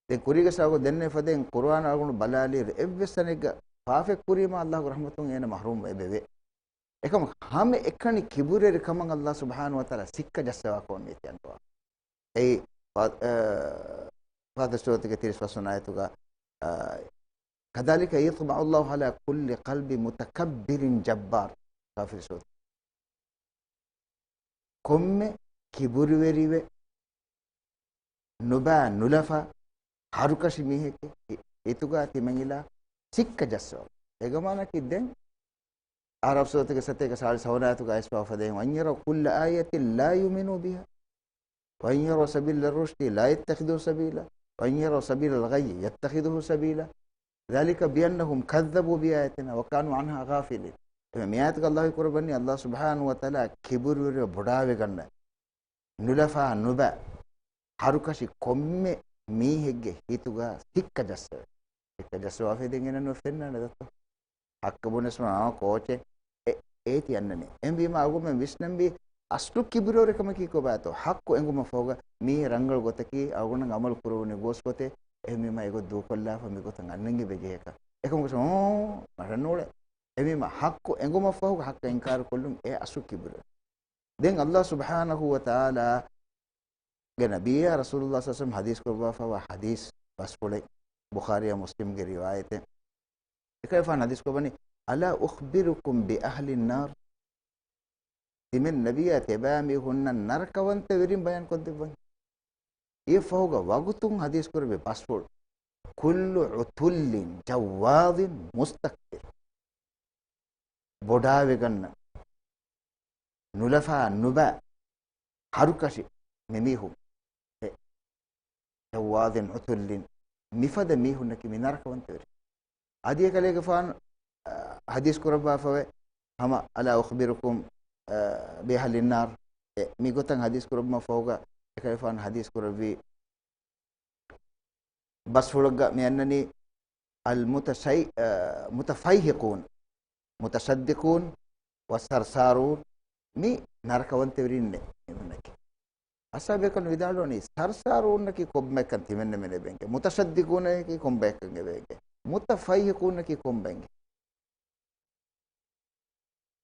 ދެން ކުރީގެ ސަބަބު ދެންނެވި ފަދައިން ޤުރުއާން އަޅުގަނޑު ބަލާލިއިރު އެއްވެސް ތަނެއްގަ ފާފައެއް ކުރީމަ ﷲގެ ރަޙްމަތުން އޭނަ މަޙްރޫމް އެބެވޭ. އެކަމަ ހަމައެކަނި ކިބުރުވެރިކަމަށް ﷲ ސުބްޙާނަހޫ ވަތަޢާލާ ސިއްކަ ޖައްސަވާ ކޯންނީ ތިޔަން ގޮވާ. އެއީ ފާ-، އަ، ފާތިޙަ ސޫރަތުގެ ތިރީސް ފަސްވަނަ އާޔަތުގަ، އަ، كذلك يطبع الله على كل قلب متكبر جبار. ކާފިރު ސޫރަތު. ކޮންމެ ކިބުރުވެރިވެ، ނުބައި ނުލަފާ، ހަރުކަށި މީހެއްގެ ހި-، ހިތުގަ ތިމަން އިލާ ސިއްކަ ޖައްސަވާ. އޭގެ މާނައަކީ ދެން އަޢްރާފް ސޫރަތުގެ ސަތޭކަ ސާޅީސް ހަވަނަ އާޔަތުގަ އައިސްފާ އުފަދައި، "وإن يروا كل آية لا يؤمنوا بها وإن يروا سبيل الرشد لا يتخذوه سبيلا وإن يروا سبيل الغي يتخذوه سبيلا ذلك بأنهم كذبوا بآياتنا وكانوا عنها غافلين." މި އާޔަތުގަ ﷲ ކުރައްވަނީ ﷲ ސުބްޙާނަހޫ ވަތަޢާލާ ކިބުރުވެރިވެ ބޮޑާވެގަންނަ ނުލަފާ ނުބަ ހަރުކަށި ކޮންމެ މީހެއްގެ ހިތުގަ ސިއްކަ ޖައްސަވެ. ސިއްކަ ޖައްސަވާފައި ދެން އޭނަ ނުފެންނާނެ ދަތު. ޙައްޤު ބުނެސް މާ ކޯޗެއް އެ-، އޭތި އަންނަނީ. އެހެންވީމަ އަޅުގަނޑުމެން ވިސްނަންވީ އަސްލު ކިބުރުވެރިކަމަކީ ކޮބާތޯ؟ ޙައްޤު އެނގުމަށް ފަހުގަ މީ ރަނގަޅު ގޮތަކީ އަޅުގަނޑަށް ޢަމަލު ކުރެވުނީ ގޯސް ގޮތެއް. އެހެންވީމަ އެގޮތް ދޫކޮށްލާފަ މިގޮތަށް އަންނަން އެބަޖެހޭކަށް. އެކަމަކު މަށަށް ނޫޅޭ. އެހެންވީމަ ޙައްޤު އެނގުމަށް ފަހުގަ ޙައްޤަށް އިންކާރު ކޮށްލުން އެ އަސްލު ކިބުރު. ދެން ﷲ ސުބްޙާނަހޫ ވަތަޢާލާގެ ނަބިއްޔާ ރަސޫލުﷲ ޞައްލަﷲު ޢަލައިހި ވަސައްލަމަ ޙަދީޘް ކުރައްވާފައިވާ ޙަދީޘް ބަސްފުޅެއް ބުޚާރީއާ މުސްލިމްގެ ރިވާޔަތެއް. އެކަލޭގެފާނު ޙަދީޘް ކުރައްވަނީ، "ألا أخبركم بأهل النار؟" ތިމެން ނަބިއްޔާ ތިޔަބައިމީހުންނަށް ނަރަކަވަންތަވެރިން ބަޔާން ކޮށްދެއްވަން. އެއަށްފަހުގަ ވަގުތުން ޙަދީޘް ކުރެއްވި ބަސްފުޅު، "كل عتل جواظ مستكبر." ބޮޑާވެގަންނަ، ނުލަފާ ނުބަ، ހަރުކަށި މިމީހުން. އެ، ޖައްވާޒިން ޢުތުއްލިން، މިފަދަ މީހުންނަކީ މި ނަރަކަވަންތަވެރި. އަދި އެކަލޭގެފާނު، އަ، ޙަދީޘް ކުރައްވާފަވޭ، ހަމަ، "ألا أخبركم، އަ، بأهل النار؟" އެ، މިގޮތަށް ޙަދީޘް ކުރައްވުމަށް ފަހުގަ އެކަލޭގެފާނު ޙަދީޘް ކުރެއްވި ބަސްފުޅަށްގަ މި އަންނަނީ، އަލް މުތަޝައި-، އަ، މުތަފައްހިޤޫން، މުތަޝައްދިޤޫން ވަ ސަރްސާރޫން، މި ނަރަކަވަންތެވެރިންނޭ މިހުންނަކީ. އަޞްޙާބު ބޭކަލުން ވިދާޅުވަނީ، ސަރްސާރޫންނަކީ ކޮންބައެއްކަން ތިމެންނަމެން އެބައެނގޭ، މުތަޝައްދިޤޫނަކީ ކޮންބައެއްކަން އެބައެނގޭ، މުތަފައްހިޤޫނަކީ ކޮންބައެނގޭ.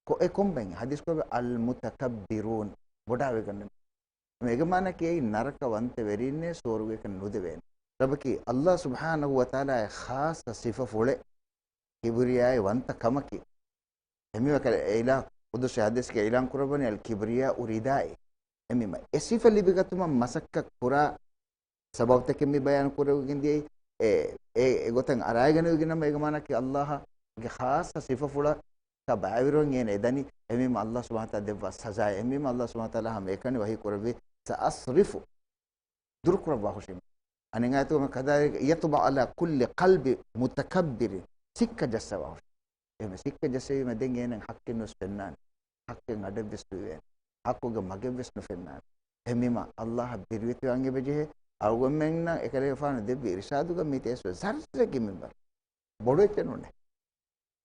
ކޮ-، އެ ކޮންބައިން ހަދީސް ކުރެއްވި އަލް މުތަކައްބިރޫން، ބޮޑާވެގަންނަ. އޭގެ މާނައަކީ އެއީ ނަރަކަވަންތަވެރިންނޭ ސުވަރުގެއަކަށް ނުދެވޭނެ. ސަބަބަކީ ﷲ ސުބްޙާނަހޫ ވަތަޢާލާގެ ޚާއްޞަ ސިފަފުޅެއް ކިބްރިޔާއީ ވަންތަ ކަމަކީ. އެހެންވީމަ އެކަލޭ އެ އިލާހު ޤުދުސީ ހަދީސްގައި އިޢުލާން ކުރައްވަނީ، "الكبرياء ردائي". އެހެންވީމަ އެ ސިފަ ލިބިގަތުމަށް މަސައްކަތް ކުރާ ސަބަބުތަކެއް މި ބަޔާން ކުރެވިގެން ދިޔައީ. އެ، އެ، އެ ގޮތަށް އަރާގެން އޮތްގެން ނަމަ އޭގެ މާނައަކީ ﷲ ގެ ޚާއްޞަ ސިފަފުޅަކަށް ބައިވެރިވަން އޭނަ އެދަނީ. އެހެންވީމަ ﷲ ސުބްޙާނަހޫ ވަތަޢާލާ ދެއްވާ ސަޒާއެއް. އެހެންވީމަ ﷲ ސުބްޙާނަހޫ ވަތަޢާލާ ހަމައެކަނި ވަޙީ ކުރެއްވި، "سأصرف" ދުރުކުރައްވާ ހުށީމަ. އަނެއް އާޔަތުގައި ކަދާލިކަ "يطبع على كل قلب متكبر" ސިއްކަ ޖައްސަވާ ހުށީ. އެހެންވެ ސިއްކަ ޖައްސެވީމަ ދެން އޭނައަށް ޙައްޤެއް ނުވެސް ފެންނާނެ. ޙައްޤެއް އަޑެއްވެސް ނުވޭނެ. ޙައްޤުގެ މަގެއްވެސް ނުފެންނާނެ. އެހެންވީމަ ﷲ އަށް ބިރުވެތިވާން އެބަޖެހޭ. އަޅުގަނޑުމެންނަށް އެކަލޭގެފާނު ދެއްވި އިރުޝާދުގަ މި ތޭސްވެ ޒައްރެއްގެ މިންވަރު. ބޮޑު އެއްޗެއް ނޫނޭ.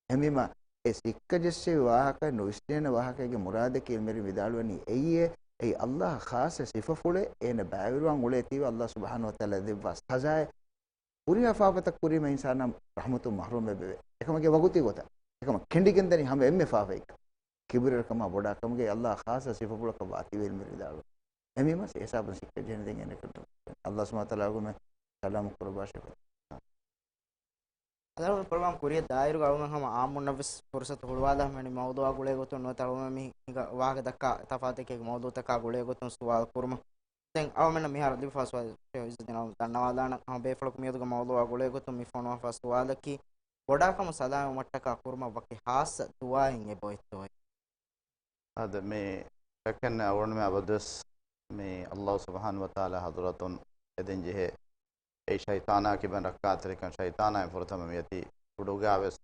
އެހެންވީމަ އެ ސިއްކަ ޖެއްސެވި ވާހަކަ ނުވިސްނޭނެ ވާހަކައިގެ މުރާދަކީ އިލްމުވެރިން ވިދާޅުވަނީ އެއީ، އެއީ ﷲ އަށް ޚާއްޞަ ސިފަފުޅެއް އޭނަ ބައިވެރިވާން އުޅޭތީވެ ﷲ ސުބްޙާނަހޫ ވަތަޢާލާ ދެއްވާ ސަޒާއެއް. ހުރިހާ ފާފަތައް ކުރީމަ އިންސާނާ ރަޙްމަތުން މަޙްރޫމް ވެއްޖެ. އެކަމަކީ ވަގުތީ ގޮތަށް. އެކަމަ ކެނޑިގެން ދަނީ ހަމަ އެންމެ ފާފައެއްގަ. ކިބުރުވެރިކަމާ ބޮޑާކަމުގެ ﷲ އަށް ޚާއްޞަ ސިފަފުޅަކަށް ވާތީވެ އިލްމުވެރިން ވިދާޅުވޭ. އެހެންވީމަ އެ ހިސާބުން ސިއްކަ ޖެހޭނެ ދެން އޭނަ ކަން. ﷲ ސުބްޙާނަހޫ ވަތަޢާލާ އަޅުގަނޑުމެން ސަލާމަތް ކުރައްވާށި. އަދި ޕްރޮގްރާމް ކުރިއަށް ދާއިރުގަ އަޅުގަނޑު ހަމަ އާއްމުންނަށްވެސް ފުރުޞަތު ހުޅުވާލާ ހަމަ މި މައުޟޫޢާ ގުޅޭ ގޮތުން ނުވަތަ އަޅުގަނޑު މި ހިނގާ ވާހަކަ ދައްކާ ތަފާތު އެކި މައުޟޫޢުތަކާ ގުޅޭ ގޮތުން ސުވާލު ކުރުމަށް. ދެން އަޅުގަނޑުމެންނަށް މިހާރު ލިބިފައިވާ ސުވާލު އިއްޒަތްދީން އަޅުގަނޑު ދަންނަވާލާނަން. ހަމަ ބޭފުޅަކު މިއަދުގެ މައުޟޫޢާ ގުޅޭ ގޮތުން މި ފޮނުވާފަ ސުވާލަކީ، ބޮޑާކަމުން ސަލާމަތްވުމަށްޓަކާ ކުރުމަށް ވަކި ޚާއްޞަ ދުޢާއެއް އެބައޮތްތޯއޭ؟ އާދެ، މި ޝައްކެއްނެތް އަޅުގަނޑުމެން އަބަދުވެސް މި ﷲ ސުބްޙާނަހޫ ވަތަޢާލާ ޙަޟްރަތުން އެދެން ޖެހޭ އެއީ ޝައިޠާނާ ކިބައިން ރައްކާތެރިކަން. ޝައިޠާނާއިން ފުރަތަމަ މިއޮތީ ކުޑަކޮށްވެސް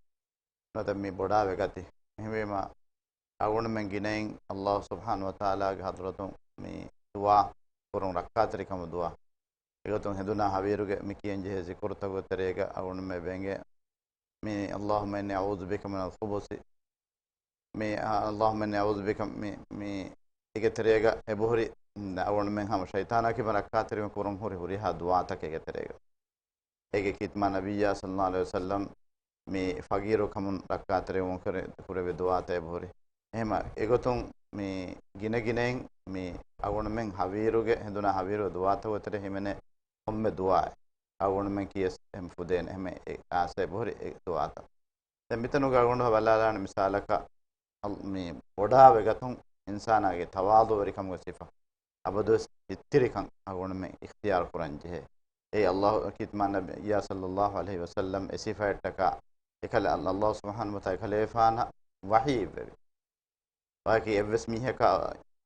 ނުވަތަ މި ބޮޑާވެގަތީ. އެހެންވީމަ އަޅުގަނޑުމެން ގިނައިން ﷲ ސުބްޙާނަހޫ ވަތަޢާލާގެ ޙަޟްރަތުން މި ދުޢާ ކުރުން، ރައްކާތެރިކަމުގެ ދުޢާ. އެގޮތުން ހެނދުނާ ހަވީރުގެ މި ކިޔަން ޖެހޭ ޒިކުރުތަކުގެ ތެރޭގަ އަޅުގަނޑުމެން އެބަ އިނގޭ މި اللهم إني أعوذ بك من الخبث، މި، އާ، اللهم إني أعوذ بك، މި، މި އޭގެ ތެރޭގަ އެބަހުރި، މް، އަޅުގަނޑުމެން ހަމަ ޝައިޠާނާ ކިބައިން ރައްކާތެރިވުން ކުރަން ހުރި ހުރިހާ ދުޢާތަކެއް އޭގެ ތެރޭގަ. އޭގެ ކީރިތި މާ ނަބިއްޔާ ޞައްލައްލާހު ޢަލައިހި ވަސައްލަމް މި ފަގީރުކަމުން ރައްކާތެރިވުމުން ކުރެ-، ކުރެއްވި ދުޢާތައް އެބަހުރި. އެހެމަ އެގޮތުން މި ގިނަގިނައިން މި އަޅުގަނޑުމެން ހަވީރުގެ، ހެނދުނާ ހަވީރުގެ ދުޢާތަކުގެ ތެރޭ ހިމެނޭ ކޮންމެ ދުޢާއެއް އަޅުގަނޑުމެން ކިޔަސް އެހެން ފުދޭނެ، އެހެމަ އެ އާސަ އެބަހުރި އެ ދުޢާތައް. ދެން މިތަނުގަ އަޅުގަނޑު ބަލާލާނެ މިސާލަކަށް، އަލް-، މި ބޮޑާވެގަތުން އިންސާނާގެ ތަވާޟުޢުވެރިކަމުގެ ސިފަ އަބަދުވެސް ހިތްތިރިކަން އަޅުގަނޑުމެން އިޚްތިޔާރު ކުރަން ޖެހޭ. އެއީ ﷲ ކީރިތި މާ ނަބިއްޔާ ޞައްލައްލާހު ޢަލައިހި ވަސައްލަމް އެ ސިފައަށްޓަކާ އެކަލޭ ﷲ ސުބްޙާނަހޫ ވަތަޢާލާ އެކަލޭގެފާނަށް ވަޙީ އިއްވެވި. ވަކި އެއްވެސް މީހަކަށް،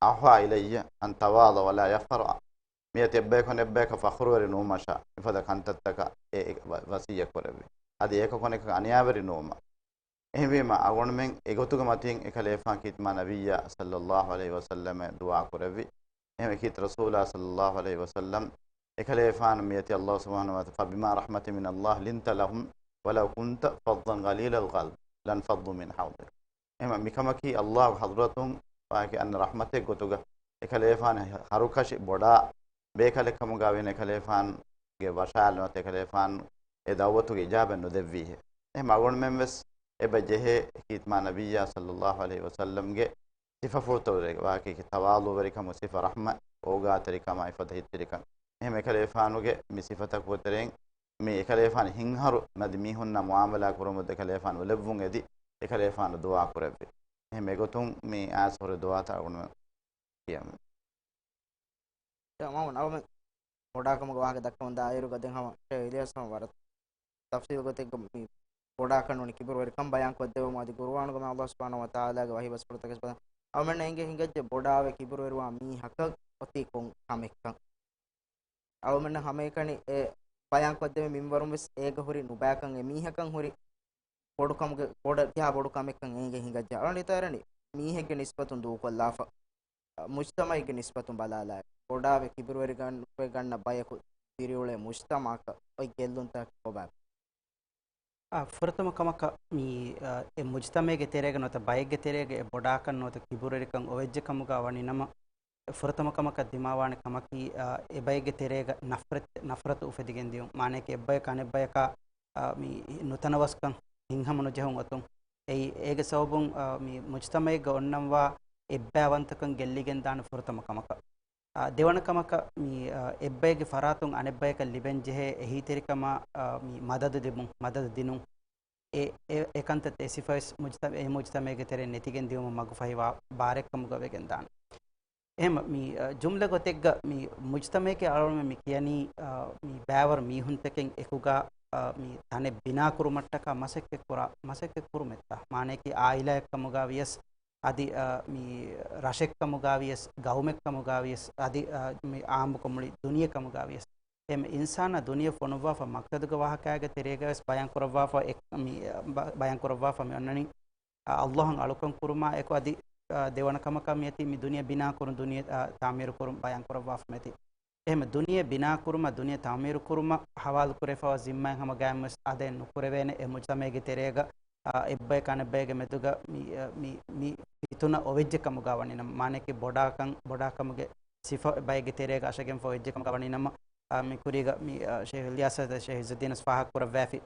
أوحى إلي أن تواضع ولا يفخر، މިއަދު އެއްބަޔަކު އަނެއްބަޔަކަށް ފަޚުރުވެރި ނުވުމަށާ އެފަދަ ކަންތައްތަކަށް އެ، އެ ވަ-، ވަޞިއްޔަތް ކުރެއްވި. އަދި އެކަކު އަނެކަކަށް އަނިޔާވެރި ނުވުމަށް. އެހެންވީމަ އަޅުގަނޑުމެން އެގޮތުގެ މަތިން އެކަލޭގެފާން ކީރިތި މާ ނަބިއްޔާ ޞައްލައްލާހު ޢަލައިހި ވަސައްލަމަށް ދުޢާ ކުރެއްވި. އެހެންވެ ކީރިތި ރަސޫލާ ޞައްލައްލާހު ޢަލައިހި ވަސައްލަމް އެކަލޭގެފާނު މިއޮތީ ﷲ ސުބްޙާނަހޫ ވަތަޢާލާ، فبما رحمة من الله لنت لهم ولو كنت فظا غليظ القلب لانفضوا من حولك. އެހެންވެ މިކަމަކީ ﷲ ގެ ޙަޟްރަތުން ވާހަކަ އަންނަ ރަޙްމަތެއް ގޮތުގަ އެކަލޭގެފާނު ހަރުކަށި ބޮޑާ ބޭކަލެއް ކަމުގަ ވިޔަން އެކަލޭގެފާނުގެ ވަށާލުން އެކަލޭގެފާނު އެ ދަޢުވަތުގެ އިޖާބަ ނުދެއްވީހެއް. އެހެން އަޅުގަނޑުމެން ވެސް އެބަ ޖެހޭ ކީރިތި މާ ނަބިއްޔާ ޞައްލައްލާހު ޢަލައިހި ވަސައްލަމްގެ ސިފަފުޅުތައް ވާހަކައަކީ ތަވާޟުޢުވެރިކަމު ސިފަ، ރަޙްމަ، އޯގާތެރިކަމާ އެފަދަ ހިތްތިރިކަން. އެހެން އެކަލޭގެފާނުގެ މި ސިފަތަކުގެ ތެރެއިން މި އެކަލޭގެފާނު ހިތްހަރު މަދި މީހުންނާ މުޢާމަލާ ކުރުމުން އެކަލޭގެފާނު އުލެއްވުން އެދި، އެކަލޭގެފާނު ދުޢާ ކުރެއްވި. އެހެން އެގޮތުން މި އާޔަތް ހުރި ދުޢާތައް އަޅުގަނޑުމެން ކިޔަމު. އެ މައުން އަޅުމެން ބޮޑާކަމުގެ ވާހަކަ ދައްކަމުން ދާއިރުގަ ދެން ހަމަ ޝޭޚް އިލްޔާސް ހަމަ ވަރަށް ތަފްޞީލު ގޮތެއްގަ މި ބޮޑާކަން ނޫނީ ކިބުރުވެރިކަން ބަޔާން ކޮށްދެވުމުން އަދި ޤުރުއާނުގަ މި ﷲ ސުބްޙާނަހޫ ވަތަޢާލާގެ ވަޙީ ބަސްފުޅުތަކެއް ބަލަން. އަޅުމެންނަށް އެނގޭ ހިނގައްޖެ ބޮޑާވެ ކިބުރުވެރިވާ މީހަކަށް އޮތީ ކޮން ކަމެއްކަން. އަޅުމެންނަށް ހަމައެކަނި އެ ބަޔާން ކޮށްދެވޭ މިންވަރުން ވެސް އޭގަ ހުރި ނުބައިކަން އެ މީހަކަށް ހުރި ބޮޑުކަމުގެ، ބޮޑަށް ތިހާ ބޮޑު ކަމެއްކަން އޭގެ ހިނގައްޖެ. އަޅުގަނޑު ހިތަށް އަރަނީ މީހެއްގެ ނިސްބަތުން ދޫކޮށްލާފަ، މުޖްތަމަޢެއްގެ ނިސްބަތުން ބަލާލާ، ބޮޑާވެ ކިބުރުވެރި ގަން-، ވެ ގަންނަ ބަޔަކު ދިރިއުޅޭ މުޖްތަމަޢަކަށް އޮތް ގެއްލުންތަކަކީ ކޮބާ؟ އާ، ފުރަތަމަ ކަމަކަށް މި، އާ، އެ މުޖްތަމަޢެއްގެ ތެރޭގަ ނުވަތަ ބައެއްގެ ތެރޭގަ އެ ބޮޑާކަން ނުވަތަ ކިބުރުވެރިކަން އޮވެއްޖެ ކަމުގަ ވަނީ ނަމަ، ފުރަތަމަ ކަމަކަށް ދިމާވާނެ ކަމަކީ، އާ، އެބައެއްގެ ތެރޭގަ ނަފްރަތް، ނަފްރަތު އުފެދިގެން ދިޔުން. މާނައަކީ އެއްބަޔަކަށް އަނެއްބަޔަކާ، އާ، މި ނުތަނަވަސްކަން، ހިތްހަމަ ނުޖެހުން އޮތުން. އެއީ، އޭގެ ސަބަބުން، އާ، މި މުޖްތަމައެއްގަ އޮންނަންވާ އެއްބައިވަންތަކަން ގެއްލިގެން ދާނެ ފުރަތަމަ ކަމަކަށް. އާ، ދެވަނަ ކަމަކަށް، މި، އާ، އެއްބައެއްގެ ފަރާތުން އަނެއްބަޔަކަށް ލިބެން ޖެހޭ އެހީތެރިކަމާ، އާ، މި މަދަދު ދެމުން، މަދަދު ދިނުން. އެ، އެ، އެ ކަންތައް، އެ ސިފަވެސް މުޖްތަ-، އެ މުޖްތަމައެއްގެ ތެރެއިން ނެތިގެން ދިއުމަށް މަގުފަހިވާ ބާރެއްކަމުގަ ވެގެން ދާނެ. އެހެން މި، އަ، ޖުމްލަ ގޮތެއްގަ މި މުޖްތަމައެކޭ އަޅުގަނޑުމެން މި ކިޔަނީ، އަ، މި ބައިވަރު މީހުންތަކެއް އެކުގަ، އަ، މި ތަނެއް ބިނާކުރުމަށްޓަކާ މަސައްކަތްކުރާ، މަސައްކަތްކުރުމެއްތަ؟ މާނަޔަކީ އާއިލާއެއްކަމުގަ ވިޔަސް، އަދި، އަ، މި ރަށެއްކަމުގަ ވިޔަސް، ގައުމެއްކަމުގަ ވިޔަސް، އަދި، އަ، މި އާއްމުކޮށް މުޅި ދުނިޔެކަމުގަ ވިޔަސް. އެ އިންސާނާ ދުނިޔެ ފޮނުއްވާފަ މަޤްޞަދުގެ ވާހަކައިގެ ތެރޭގަވެސް ބަޔާންކުރައްވާފަ އެ-، މި، ބަ-، ބަޔާންކުރައްވާފަ މި އޮންނަނީ، އަ، އައްލާހަށް އަޅުކަން ކުރުމާ އެކު އަދި، އަ، ދެވަނަ ކަމަކަށް މިއޮތީ މި ދުނިޔެ ބިނާކުރުން، ދުނިޔެ، އަ، ތަޢުމީރުކުރުން ބަޔާންކުރައްވާފަ މިއޮތީ. އެހެން ދުނިޔެ ބިނާކުރުމަށް، ދުނިޔެ ތަޢުމީރުކުރުމަށް ހަވާލުކުރެވިފައިވާ ޒިންމާއެއް ހަމަ ގާތްމުވެސް އަދައެއް ނުކުރެވޭނެ. އެ މުޖްތަމައެއްގެ ތެރޭގަ، އަ، އެއްބަޔަކާ އަނެއްބައެއްގެ މެދުގަ މި، އަ، މި، މި ފިތުނަ އޮވެއްޖެ ކަމުގަ ވަނީނަމަ، މާނަޔަކީ ބޮޑާކަން، ބޮޑާކަމުގެ ސިފަ ބައެއްގެ ތެރޭގަ އަށަގެންފަ އޮވެއްޖެ ކަމުގަ ވަނީނަމަ، އަ، މި ކުރީގަ މި، އަ، ޝޭޚް އިލްޔާސް އަދި ޝޭޚް އިއްޒުއްދީނަސް ފާހަގަކުރައްވާފި.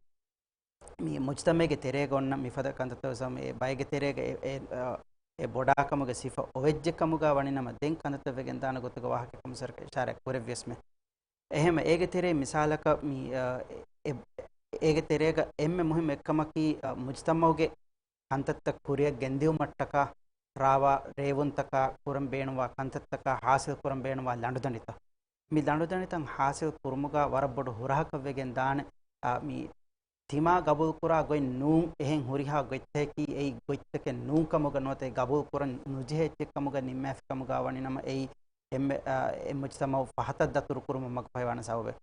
މި މުޖްތަމައެއްގެ ތެރޭގަ އޮންނަ މިފަދަ ކަންތައްތައް ވެސް އެ ބައެއްގެ ތެރޭގަ އެ، އެ، އަ، އެ ބޮޑާކަމުގެ ސިފަ އޮވެއްޖެ ކަމުގަ ވަނީނަމަ، ދެން ކަންތައްތައް ވެގެން ދާނެ ގޮތުގެ ވާހަކަ ކަމަށް ސަރުކާރު އިޝާރާތް ކުރެއްވިޔަސްމެ. އެހެން އޭގެ ތެރޭ މިސާލަކަށް މި، އަ، އެ، އޭގެ ތެރޭގަ އެންމެ މުހިއްމު އެއްކަމަކީ، އަ، މުޖްތަމައުގެ ކަންތައްތައް ކުރިއަށް ގެންދިއުމަށްޓަކާ، ރާވާ ރޭވުންތަކާ، ކުރަން ބޭނުންވާ ކަންތައްތަކާ، ހާސިލް ކުރަން ބޭނުންވާ ލަނޑުދަނޑިތައް. މި ލަނޑުދަނޑިތައް ހާސިލް ކުރުމުގަ ވަރަށް ބޮޑު ހުރަހަކަށް ވެގެން ދާނެ، އާ، މި ތިމާ ގަބޫލުކުރާ ގޮތް ނޫން، އެހެން ހުރިހާ ގޮތްތަކަކީ އެއީ ގޮތްތަކެއް ނޫން ކަމުގަ ނުވަތަ އެ ގަބޫލު ކުރަން ނުޖެހޭ އެއްޗެއް ކަމުގަ ނިންމާފި ކަމުގަ ވަނީނަމަ އެއީ އެންމެ، އާ، އެ މުޖްތަމައު ފަހަތަށް ދަތުރު ކުރުމަށް މަގުފަހިވާނެ ސަބަބެއް.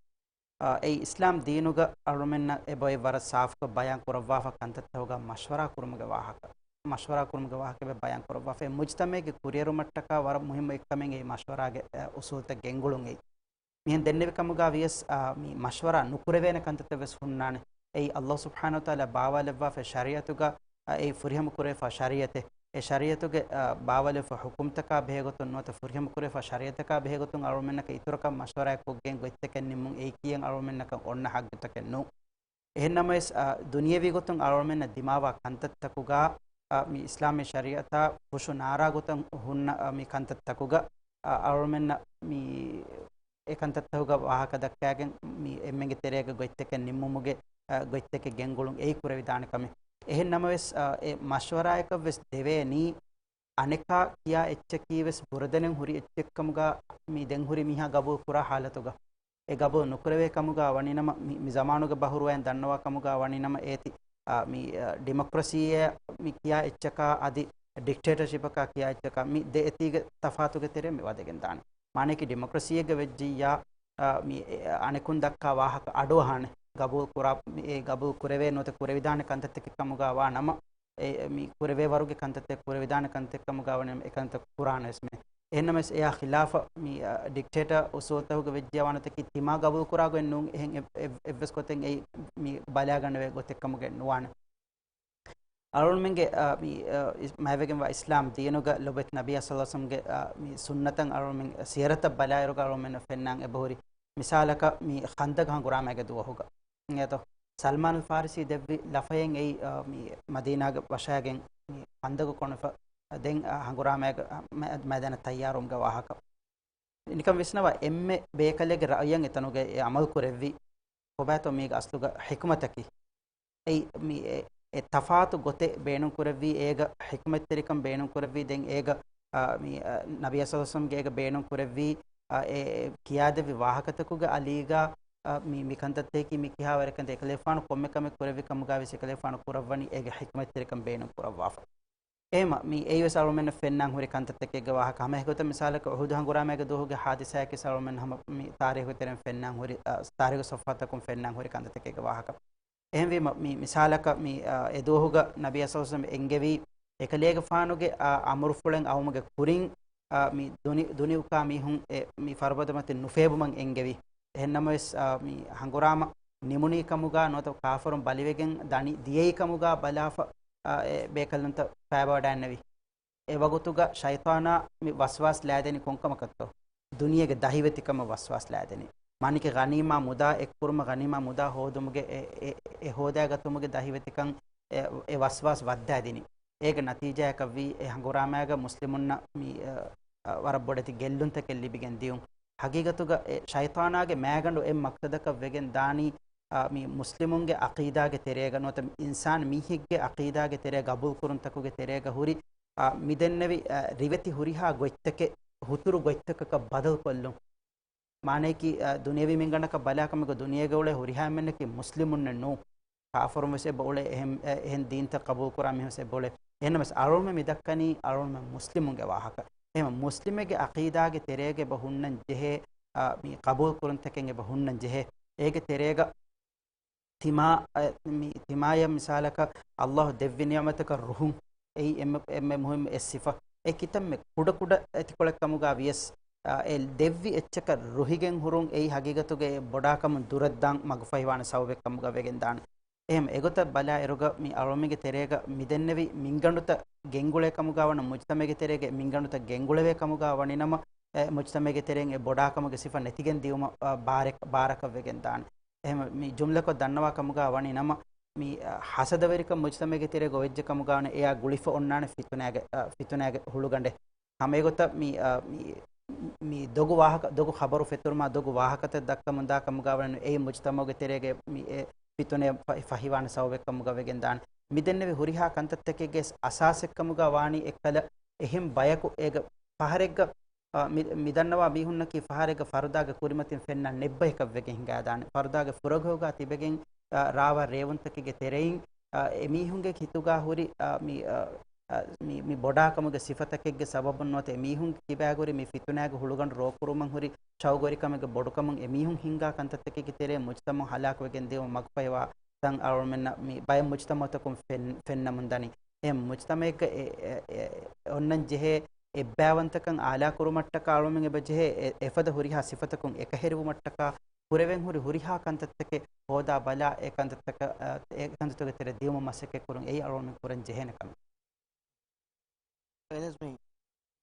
އާ، އެއީ އިސްލާމް ދީނުގަ އަޅުމެންނަށް އެބައޮތް ވަރަށް ސާފުކޮށް ބަޔާން ކުރައްވާފަ ކަންތައްތަކުގަ މަޝްވަރާ ކުރުމުގެ ވާހަކަ. މަޝްވަރާ ކުރުމުގެ ވާހަކަ އެބަ ބަޔާން ކުރައްވާފަ. އެ މުޖްތަމައެއްގެ ކުރިއެރުމަށްޓަކާ ވަރަށް މުހިއްމު އެއްކަމެއް އެއީ މަޝްވަރާގެ، އަ، އުސޫލްތައް ގެންގުޅުން އެއީ. މިހެން ދެންނެވި ކަމުގަ ވިޔަސް، އާ، މި މަޝްވަރާ ނުކުރެވޭނެ ކަންތައްތައް ވެސް ހުންނާނެ. އެއީ އައްލާހު ސުބްޙާނަހު ވަތަޢާލާ ބާވާލައްވާފަ ޝަރީޢަތުގަ، އަ، އެއީ ފުރިހަމަ ކުރެވިފަ ޝަރީޢަތެއް. އެ ޝަރީޢަތުގެ، އަ، ބާވާލެވިފަ ޙުކުމްތަކާ ބެހޭގޮތުން ނުވަތަ ފުރިހަމަ ކުރެވިފަ ޝަރީޢަތަކާ ބެހޭގޮތުން އަޅުމެންނަކަށް އިތުރަކަށް މަޝްވަރާއެއް ކޮށްގެން ގޮތްތަކެއް ނިންމުން އެއީ ކީއެއް އަޅުމެންނަކަށް އޮންނަ ޙައްޤުތަކެއް ނޫން. އެހެންނަމަވެސް، އަ، ދުނިޔެވީ ގޮތުން އަޅުމެންނަށް ދިމާވާ ކަންތައްތަކުގަ، އަ، މި އިސްލާމީ ޝަރީޢަތާ ފުށު ނާރާ ގޮތަށް ހުންނަ، އަ، މި ކަންތައްތަކުގަ، އަ، އަޅުމެންނަށް މި އެ ކަންތައްތަކުގަ ވާހަކަ ދައްކާގެން މި އެންމެންގެ ތެރޭގަ ގޮތްތަކެއް ނިންމުމުގެ، އަ، ގޮތްތަކެއް ގެންގުޅުން އެއީ ކުރެވިދާނެ ކަމެއް. އެހެން ނަމަވެސް، އަ، އެ މަޝްވަރާއަކަށްވެސް ދެވޭނީ އަނެކާ ކިޔާ އެއްޗަކީވެސް ބުރަދެނެން ހުރި އެއްޗެއްކަމުގަ މި ދެން ހުރި މީހާ ގަބޫލު ކުރާ ޙާލަތުގަ. އެ ގަބޫލު ނުކުރެވޭ ކަމުގަ ވަނީނަމަ މި، މި ޒަމާނުގެ ބަހުރުވައިން ދަންނަވާ ކަމުގަ ވަނީނަމަ އޭތި، އާ، މި، އާ، ޑިމޮކްރަސީއޭ މި ކިޔާ އެއްޗަކާ އަދި ޑިކްޓޭޓަރޝިޕަކާ ކިޔާ އެއްޗަކާ މި ދެ އެތީގެ ތަފާތުގެ ތެރެއަށް މި ވަދެގެން ދާނެ. މާނަޔަކީ ޑިމޮކްރަސީއެއްގަ ވެއްޖިއްޔާ، އާ، މި، އެ، އަނެކުން ދައްކާ ވާހަކަ އަޑުއަހާނެ. ގަބޫލު ކުރާ، މި، އެ ގަބޫލު ކުރެވޭ ނުވަތަ ކުރެވިދާނެ ކަންތައްތަކެއް ކަމުގަ ވާ ނަމަ، އެ، މި ކުރެވޭ ވަރުގެ ކަންތައްތައް ކުރެވިދާނެ ކަންތައް ކަމުގަ ވަނީ އެކަންތައް ކުރާނެ ވެސް މި. އެހެންނަމަވެސް އެއާ ޚިލާފަށް މި، އަ، ޑިކްޓޭޓަރ އުސޫލުތަކުގެ ވެއްޖިއްޔާ ވާނެތަކީ ތިމާ ގަބޫލު ކުރާ ގޮތް ނޫން. އެހެން އެއް، އެއް، އެއްވެސް ގޮތެއް އެއީ މި ބަލާގަނެވޭ ގޮތެއް ކަމުގެ ނުވާނެ. އަޅުމެންގެ، އަ، މި، އަ، އިސް، މައިވެގެންވާ އިސްލާމް ދީނުގަ ލޮބުވެތި ނަބީ ޞައްލަﷲު ޢަލައިހި ވަސައްލަމްގެ، އަ، މި ސުންނަތަށް އަޅުމެން ސިޔަރަތަށް ބަލާއިރުގަ އަޅުމެންނަށް ފެންނާން އެބަހުރި. މިސާލަކަށް މި ޚަންދަޤު ހަނގުރާމައިގެ ދުވަހުގަ. އިނގޭތޯ؟ ސަލްމާނުލް ފާރިސީ ދެއްވި ލަފައެއް އެއީ، އަ، މި މަދީނާގަ ވަށައިގެން މި ޚަންދަޤު ކޮނުފަ ދެން، އަ، ހަނގުރާމައިގެ، އަ، މަ-، މައިދާނަށް ތައްޔާރުވުމުގެ ވާހަކަ. ނިކަން ވިސްނަވާ، އެންމެ ބޭކަލެއްގެ ރައުޔަށް އެތަނުގައި އެ އަމަލު ކުރެއްވީ ކޮބާތޯ މީގެ އަސްލުގަ ޙިކުމަތަކީ؟ އެއީ މި އެ، އެ ތަފާތު ގޮތެއް ބޭނުން ކުރެއްވީ، އޭގަ ޙިކުމަތްތެރިކަން ބޭނުން ކުރެއްވީ، ދެން އޭގަ، އާ، މި، އާ، ނަބީ ޞައްލަﷲު ޢަލައިހި ވަސައްލަމްގެ އޭގަ ބޭނުން ކުރެއްވީ، އާ، އެ، އެ ކިޔާދެއްވި ވާހަކަތަކުގެ އަލީގަ، އާ، މި، މި ކަންތައްތަކީ މި ކިހާވަރެކަންތަ އެކަލޭގެފާނު ކޮންމެ ކަމެއް ކުރެއްވި ކަމުގަ ވިޔަސް އެކަލޭގެފާނު ކުރައްވަނީ އޭގެ ޙިކުމަތްތެރިކަން ބޭނުން ކުރައްވާފަ. އެހެމަ މި އެއީވެސް އަޅުމެންނަށް ފެންނާން ހުރި ކަންތައްތަކެއްގެ ވާހަކަ. ހަމަ އެގޮތަށް މިސާލަކަށް އުޙުދު ހަނގުރާމައިގެ ދުވަހުގެ ޙާދިސާއަކީ އަޅުމެން ހަމަ މި ތާރީޚުގެ ތެރެއިން ފެންނާން ހުރި، އަ، ތާރީޚު ސޮފްހާތަކުން ފެންނާން ހުރި ކަންތައްތަކެއްގެ ވާހަކަ. އެހެންވީމަ މި މިސާލަކަށް މި، އަ، އެ ދުވަހުގަ ނަބީ ޞައްލަﷲު ޢަލައިހި ވަސައްލަމް އެންގެވީ އެކަލޭގެފާނުގެ، އަ، އަމުރުފުޅެއް އައުމުގެ ކުރިން، އަ، މި ދުނި-، ދުނިއުކާ މީހުން އެ މި ފަރުބަދަމަތިން ނުފޭބުމަށް އެންގެވީ. އެހެންނަމަވެސް، އަ، މި ހަނގުރާމަ ނިމުނީ ކަމުގަ ނުވަތަ ކާފަރުން ބަލިވެގެން ދަނީ ދިޔައީ ކަމުގަ ބަލާފަ، އަ، އެ ބޭކަލުންތައް ފައިބަވަޑައިންނެވީ. އެ ވަގުތުގަ ޝައިޠާނާ މި ވަސްވާސް ލައިދެނީ ކޮންކަމަކަށްތޯ؟ ދުނިޔޭގެ ދަހިވެތިކަމަށް ވަސްވާސް ލައިދެނީ. މާނައަކީ ޣަނީމާ މުދާ އެއްކުރުމަށް، ޣަނީމާ މުދާ ހޯދުމުގެ އެ، އެ، އެ ހޯދާގަތުމުގެ ދަހިވެތިކަން، އެ، އެ ވަސްވާސް ވައްދާދިނީ. އޭގެ ނަތީޖާއަކަށްވީ އެ ހަނގުރާމައިގަ މުސްލިމުންނަށް މި، އަ، އަ، ވަރަށް ބޮޑެތި ގެއްލުންތަކެއް ލިބިގެން ދިޔުން. ހަގީގަތުގަ އެ ޝައިޠާނާގެ މައިގަނޑު އެއް މަޤްޞަދަކަށް ވެގެން ދާނީ، އާ، މި މުސްލިމުންގެ ޢަޤީދާގެ ތެރޭގަ ނުވަތަ އިންސާން މީހެއްގެ ޢަޤީދާގެ ތެރޭ ގަބޫލުކުރުންތަކުގެ ތެރޭގަ ހުރި، އާ، މިދެންނެވި، އާ، ރިވެތި ހުރިހާ ގޮތްތަކެއް ހުތުރު ގޮތްތަކަކަށް ބަދަލުކޮށްލުން. މާނައަކީ، އާ، ދުނިޔެވީ މިންގަނޑަކަށް ބަލާކަމުގަ ދުނިޔޭގަ އުޅޭ ހުރިހާ އެންމެންނަކީ މުސްލިމުންނެއް ނޫން. ކާފަރުން ވެސް އެބަ އުޅޭ އެހެން، އެ، އެހެން ދީންތައް ޤަބޫލުކުރާ މީހުން ވެސް އެބަ އުޅޭ. އެހެންނަމަވެސް އަޅުގަނޑުމެން މި ދައްކަނީ އަޅުގަނޑުމެން މުސްލިމުންގެ ވާހަކަ. އެހެން މުސްލިމެއްގެ ޢަޤީދާގެ ތެރޭގަ އެބަ ހުންނަން ޖެހޭ، އާ، މި ޤަބޫލުކުރުންތަކެއް އެބަ ހުންނަން ޖެހޭ. އޭގެ ތެރޭގަ ތިމާ، އަ، މި، ތިމާޔަށް މިސާލަކަށް ﷲ ދެއްވި ނިޢުމަތަކަށް ރުހުން. އެއީ އެންމެ، އެންމެ މުހިއްމު އެއް ސިފަ. އެ ކިތަންމެ ކުޑަކުޑަ އެތިކޮޅެއް ކަމުގަ ވިޔަސް، އަ، އެ ދެއްވި އެއްޗަކަށް ރުހިގެން ހުރުން އެއީ ހަގީގަތުގަ އެ ބޮޑާކަމުން ދުރަށްދާން މަގުފަހިވާނެ ސަބަބެއް ކަމުގަ ވެގެން ދާނެ. އެހެން އެގޮތަށް ބަލާ އިރުގަ މި އަޅުގަނޑުމެންގެ ތެރޭގަ މިދެންނެވި މިންގަނޑުތައް ގެންގުޅޭ ކަމުގަ ވަނަ މުޖްތަމައެއްގެ ތެރޭގަ މިންގަނޑުތައް ގެންގުޅެވޭ ކަމުގަ ވަނިނަމަ، އެ މުޖްތަމައެއްގެ ތެރެއިން އެ ބޮޑާކަމުގެ ސިފަ ނެތިގެން ދިއުމަށް، އަ، ބާރެއް، ބާރަކަށް ވެގެން ދާނެ. އެހެން މި ޖުމްލަކޮށް ދަންނަވާ ކަމުގަ ވަނި ނަމަ، މި، އަ، ހަސަދަވެރިކަން މުޖްތަމައެއްގެ ތެރޭގަ އޮވެއްޖެ ކަމުގަ ވަނީ އެއާ ގުޅިފަ އޮންނާނެ ފިތުނާގެ، އަ، ފިތުނާގެ ހުޅުގަނޑެއް. ހަމަ އެގޮތަށް މި، އަ، މި، މި ދޮގު ވާހަކަ، ދޮގު ޚަބަރު ފެތުރުމާ ދޮގު ވާހަކަތައް ދައްކަމުން ދާ ކަމުގަ ވަނީ އެއީ މުޖްތަމައުގެ ތެރޭގަ މި އެ ފިތުނައެއް ފަ-، ފަހިވާނެ ސަބަބެއް ކަމުގަ ވެގެން ދާނެ. މިދެންނެވި ހުރިހާ ކަންތައްތަކެއްގެ އަސާސެއް ކަމުގަ ވާނީ އެއްކަލަ އެހެން ބަޔަކު އޭގަ ފަހަރެއްގަ އާ، މި، މިދަންނަވާ މީހުންނަކީ ފަހަރެއްގަ ފަރުދާގެ ކުރިމަތިން ފެންނަން ނެއްބަޔަކަށް ވެގެން ހިނގާދާނެ. ފަރުދާގެ ފުރަގަހުގަ ތިބެގެން، އާ، ރާވާ ރޭވުންތަކެއްގެ ތެރެއިން، އާ، އެމީހުންގެ ހިތުގަ ހުރި، އާ، މި، އާ، އާ، މި، މި ބޮޑާކަމުގެ ސިފަތަކެއްގެ ސަބަބުން ނުވަތަ އެމީހުންގެ ކިބާގަ ހުރި މި ފިތުނާގެ ހުޅުގަނޑު ރޯކުރުމަށް ހުރި ޝައުގުވެރިކަމެއްގެ ބޮޑުކަމުން އެމީހުން ހިންގާ ކަންތައްތަކެއްގެ ތެރެއިން މުޖްތަމައު ހަލާކުވެގެން ދިޔުމަށް މަގުފަހިވާ ތަން އަޅުމެންނަށް މި ބައެއް މުޖްތަމައުތަކުން ފެން-، ފެންނަމުން ދަނީ. އެ މުޖްތަމައެއްގަ އެ، އެ، އެ، އޮންނަން ޖެހޭ އެއްބައިވަންތަކަން އާލާކުރުމަށްޓަކާ އަޅުމެން އެބަ ޖެހޭ އެ، އެފަދަ ހުރިހާ ސިފަތަކުން އެކަހެރިވުމަށްޓަކާ ކުރެވެން ހުރި ހުރިހާ ކަންތައްތަކެއް ހޯދާ ބަލާ އެ ކަންތައްތަކަށް، އަ، އެ ކަންތައްތަކުގެ ތެރެ ދިޔުމަށް މަސައްކަތް ކުރުން އެއީ އަޅުމެން ކުރަން ޖެހޭނެ ކަމެއް. އެނެސް މި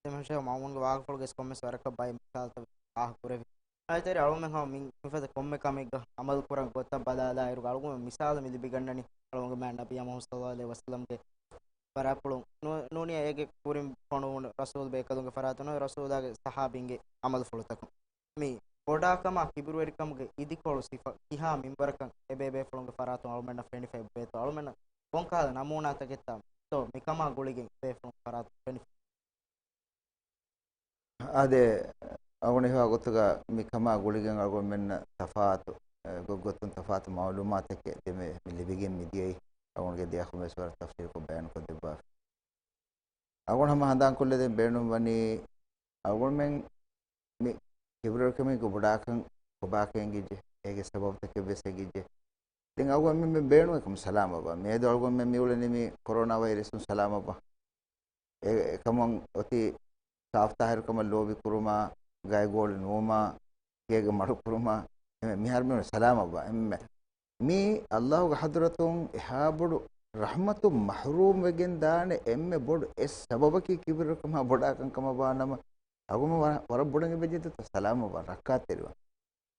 ދެމެހެއް މައުމޫންގެ ވާހަކަފުޅުގެ ކޮންމެސް ވަރަކަށް ބައެއް މިސާލުތައް ފާހަގަކުރެވި. އާދެ، އަޅުމެން ހަމަ މި މިފަދަ ކޮންމެ ކަމެއްގަ އަމަލު ކުރަން ގޮތަށް ބަލާލާއިރު އަޅުގަނޑު މިސާލު މި ލިބިގަންނަނީ އަޅުގަނޑުމެން ނަބިއްޔާ މުޙައްމަދު ޞައްލައްލާހު ޢަލައިހި ވަސައްލަމްގެ ފަރާތްޕުޅުން ނޫ-، ނޫނީ އޭގެ ކުރިން ފޮނުވުނު ރަސޫލް ބޭކަލުންގެ ފަރާތުން ރަސޫލާގެ ޞަޙާބީންގެ އަމަލުފުޅުތަކުން. މި ބޮޑާކަމާ ކިބުރުވެރިކަމުގެ އިދިކޮޅު ސިފަ ކިހާ މިންވަރަކަށް އެބޭބޭފުޅުންގެ ފަރާތުން އަޅުމެންނަށް ފެނިފައި ވޭތޯ؟ އަޅުމެންނަށް ކޮންކަހަލަ ނަމޫނާތަކެއްތާ ތޯ މިކަމާ ގުޅިގެން ބޭފުޅުން ފަރާތުން ފެނިފަ؟ އާދެ، އަޅުގަނޑު ހިފާ ގޮތުގަ މިކަމާ ގުޅިގެން އަޅުގަނޑުމެންނަށް ތަފާތު، އެ، ގޮ-، ގޮތުން ތަފާތު މައުލޫމާތެކެއް ދެމެ މި ލިބިގެން މިދިޔައީ އަޅުގަނޑުގެ ދެ އަޚުން ވެސް ވަރަށް ތަފްސީލުކޮށް ބަޔާނުކޮށްދެއްވާފަ. އަޅުގަނޑު ހަމަ ހަނދާންކޮށްލަދޭން ބޭނުންވަނީ، އަޅުގަނޑުމެން މި ކިބުރުވެރިކަމެއްގެ ބޮޑާކަން ކޮބާކަން އެނގިއްޖެ، އޭގެ ސަބަބުތަކެއް ވެސް އެނގިއްޖެ. ދެން އަޅުގަނޑުމެން ބޭނުން އެކަމު ސަލާމަތްވާ. މިއަދު އަޅުގަނޑުމެން މިއުޅެނީ މި ކޮރޯނާ ވައިރަސްނު ސަލާމަތްވާ. އެ-، އެކަމުން އޮތީ ސާފްތާހިރުކަމަށް ލޯބިކުރުމާ، ގައިގޯޅި ނުވުމާ، ގޭގަ މަޑުކުރުމާ، އެމެ މިހާރު މިއުޅެނީ ސަލާމަތްވާ. އެމެ މީ އައްލާހުގެ ޙަޟްރަތުން އެހާ ބޮޑު ރަޙްމަތުން މަޙްރޫމް ވެގެން ދާނެ އެންމެ ބޮޑު އެއް ސަބަބަކީ ކިބުރުވެރިކަމާ ބޮޑާކަން ކަމަށް ވާ ނަމަ، އަޅުގަނޑު ވަރަށް، ވަރަށް ބޮޑަށް އެބަޖެހޭ ސަލާމަތްވާން، ރައްކާތެރިވާން.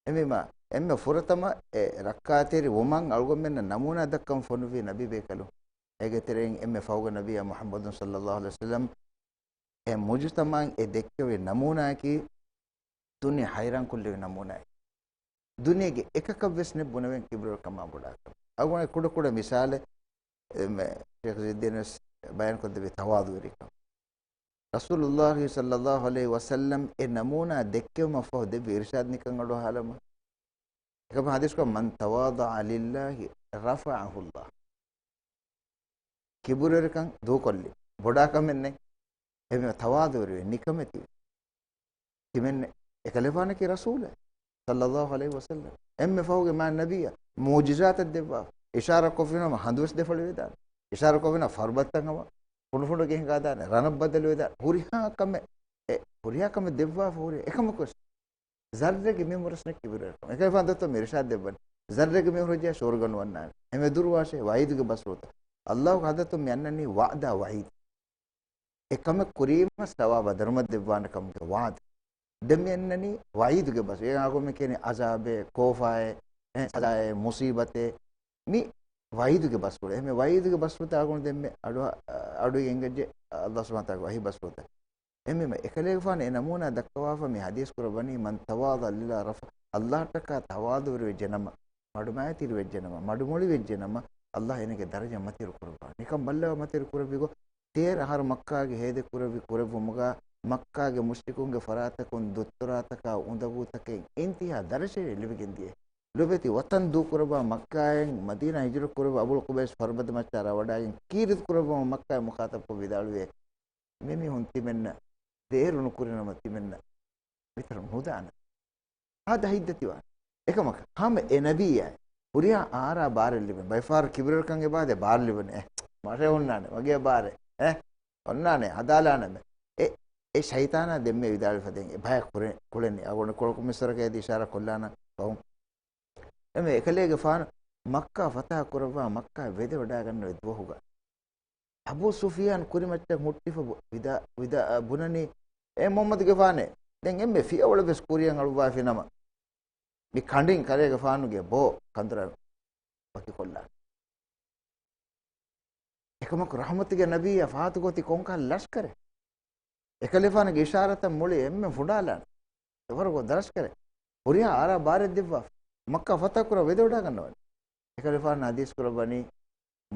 އެމީމާ، އެންމެ ފުރަތަމަ އެ ރައްކާތެރި ވުމަށް އަޅުގަނޑުމެންނަށް ނަމޫނާ ދައްކަން ފޮނުއްވީ ނަބީ ބޭކަލުން. އޭގެ ތެރެއިން އެންމެ ފަހުގަ ނަބިއްޔާ މުޙައްމަދު ޞައްލައްލާހު ޢަލައިހި ވަސައްލަމް އެ މުޖުތަމަޢަށް އެ ދެއްކެވި ނަމޫނާއަކީ ދުނިޔެ ހައިރާންކޮށްލެވި ނަމޫނާއެއް. ދުނިޔޭގެ އެކަކަށް ވެސް ނެތް ބުނެވެން ކިބުރުވެރިކަމާ ބޮޑާކަން. އަޅުގަނޑު ކުޑަ ކުޑަ މިސާލެއް، އެ، ޝޭޚް ޒީދީން ވެސް ބަޔާންކޮށްދެއްވި ތަވާޟުވެރިކަން. ރަސޫލުﷲ ޞައްލައްލާހު ޢަލައިހި ވަސައްލަމް އެ ނަމޫނާ ދެއްކެވުމަށްފަހު ދެއްވި އިރުޝާދު ނިކަން އަޑުއަހާލަމާ. އެކަމަ ޙަދީޘްކޮށް، "من تواضع لله رفعه الله." ކިބުރުވެރިކަން ދޫކޮށްލި ބޮޑާކަމެއް ނެތް. އެ ތަވާޟުވެރިވެ ނިކަމެތިވެ. ތިމެން އެކަލޭގެފާނަކީ ރަސޫލެއް، ޞައްލައްލާހު ޢަލައިހި ވަސައްލަމް. އެންމެ ފަހުގެ މާތް ނަބިއްޔާ މުޢުޖިޒާތެއް ދެއްވާފަ. އިޝާރާތް ކޮށްފިނަމަ ހަނދުވެސް ދެފަޅިވެދާނެ. އިޝާރާތް ކޮށްފިނަމަ ފަރުބަދަތައް ހަމަ ފުނޑުފުނޑު ގެންގާދާނެ. ރަނަށް ބަދަލުވެދާނެ. ހުރިހާ ކަމެއް، އެ ހުރިހާ ކަމެއް ދެއްވާފަ ހުރި އެކަމަކުވެސް ޒައްރެއްގެ މިންވަރަސް ނެތް ކިބުރުވެރިކަމެއް. އެކަލޭގެފާނު ދޮތޯ މި އިރުޝާދު ދެއްވަނީ. ޒައްރެއްގެ މިންވަރަސް ޖެހިޔާ ސުވަރުގަ ނުވަންނާނެ. އެމެ ދުރުވާށޭ ވަޢީދުގެ ބަސްފުޅުތައް. ﷲގެ ޙަޟްރަތުން މި އަންނަނީ ވަޢުދާ ވަޢީދު. އެ ކަމެއް ކުރީމަ ސަވާބާ ދަރުމަ ދެއްވާނެ ކަމުގެ ވަޢުދު. ދެން މި އަންނަނީ ވަޢީދުގެ ބަސް. އޭގެ އަގުން މި ކިޔަނީ ޢަޒާބޭ، ކޯފާއޭ، އެ، ސަޒާއޭ، މުޞީބަތޭ. މި ވަޢީދުގެ ބަސްފުޅު. އެހެން ވަޢީދުގެ ބަސްފުޅުތައް އަޅުގަނޑު ދެންމެ އަޑު-، އަޑު އެނގައްޖެ ﷲ ސުބްޙާނަހޫ ވަތަޢާލާގެ ވަޙީ ބަސްފުޅުތައް. އެހެންވީމަ އެކަލޭގެފާނު އެ ނަމޫނާ ދައްކަވާފަ މި ޙަދީޘް ކުރައްވަނީ، من تواضع لله رفعه، ﷲ އަށްޓަކާ ތަވާޟުވެރިވެއްޖެ ނަމަ، މަޑުމައިތިރިވެއްޖެ ނަމަ، މަޑުމޮޅިވެއްޖެ ނަމަ، ﷲ އޭނަގެ ދަރަޖަ މަތިވެރި ކުރައްވާ. ނިކަން ބައްލަވާ މަތިވެރި ކުރެއްވި ގޮތް، ތޭރަ އަހަރު މައްކާގެ ހޭދަ ކުރެއްވި ކުރެއްވުމުގަ، މައްކާގެ މުޝްރިކުންގެ ފަރާތަކުން ދުއްތުރާތަކާ އުނދަގޫތަކެއް އިންތިހާ ދަރަޖައެއް ލިބިގެން ދިޔަ. ލޮބެތި ވަޠަން ދޫކުރައްވާ މައްކާއިން މަދީނާ ހިޖުރަ ކުރެއްވި އަބުލް ޤުބައިސް ފަރުބަދަ މައްޗަށް ރަވަޑާގެން ކީރިތި ކުރައްވަމުން މައްކާއިން މުޚާޠަބްކޮށް ވިދާޅުވޭ، މި މީހުން ތިމެންނަށް ބޭރު ނުކުރި ނަމަ ތިމެންނަށް މިތަނުން ހުދާނެ. ހާދަ ހިތްދަތިވާނެ. އެކަމަކު ހަމަ އެ ނަބިއްޔާ ހުރިހާ އާރާ ބާރެއް ލިބެން. ބައެއް ފަހަރު ކިބުރަކަށް އެބާދޭ ބާރު ލިބެން. އެ، މަށެއް ހުންނާނެ. މަގޭ ބާރެއް. އެ، އޮންނާނެ. ހަދާލާނަމޭ. އެ، އެ ޝައިޠާނާ ދެންމެ ވިދާޅުވި ފަދައިން އެ ބަޔަށް ކުރެ-، ކުޅެނީ. އަޅުގަނޑު ކުޅަކު މިސްވަރަކަށް އޭދި އިޝާރާ ކޮށްލާނަން ފަހުން. އެމެ އެކަލޭގެފާނު މައްކާ ފަތަޙަ ކުރައްވާ މައްކާ ވެދެވަޑާގަންނަވާ ދުވަހުގަ އަބޫ ސުފިޔާން ކުރިމައްޗަށް ހުއްޓިފަ ބު-، ވިދާ-، ވިދާ-، ބުނަނީ، އޭ މުޙައްމަދުގެފާނޭ، ދެން އެންމެ ފިޔަވަޅު ވެސް ކުރިޔަށް އަޅުއްވާފި ނަމަ، މި ކަނޑިން ކަލޭގެފާނުގެ ބޯ ކަނދުރަށް ވަކިކޮށްލާނެ. އެކަމަކު ރަޙްމަތުގެ ނަބިއްޔާ ފާތުގަ އޮތީ ކޮންކަހަލަ ލަޝްކަރެއް؟ އެކަލޭފާނުގެ އިޝާރަތަށް މުޅި އެންމެން ފުނޑާލާނެ. އެވަރުގެ ދަރަސްކަރެއް. ހުރިހާ އާރާ ބާރެއް ދެއްވާފަ. މައްކާ ފަތަޙަ ކުރާ ވެދެވަޑާގަންނަވަނީ. އެކަލޭފާނު ޙަދީޘް ކުރައްވަނީ،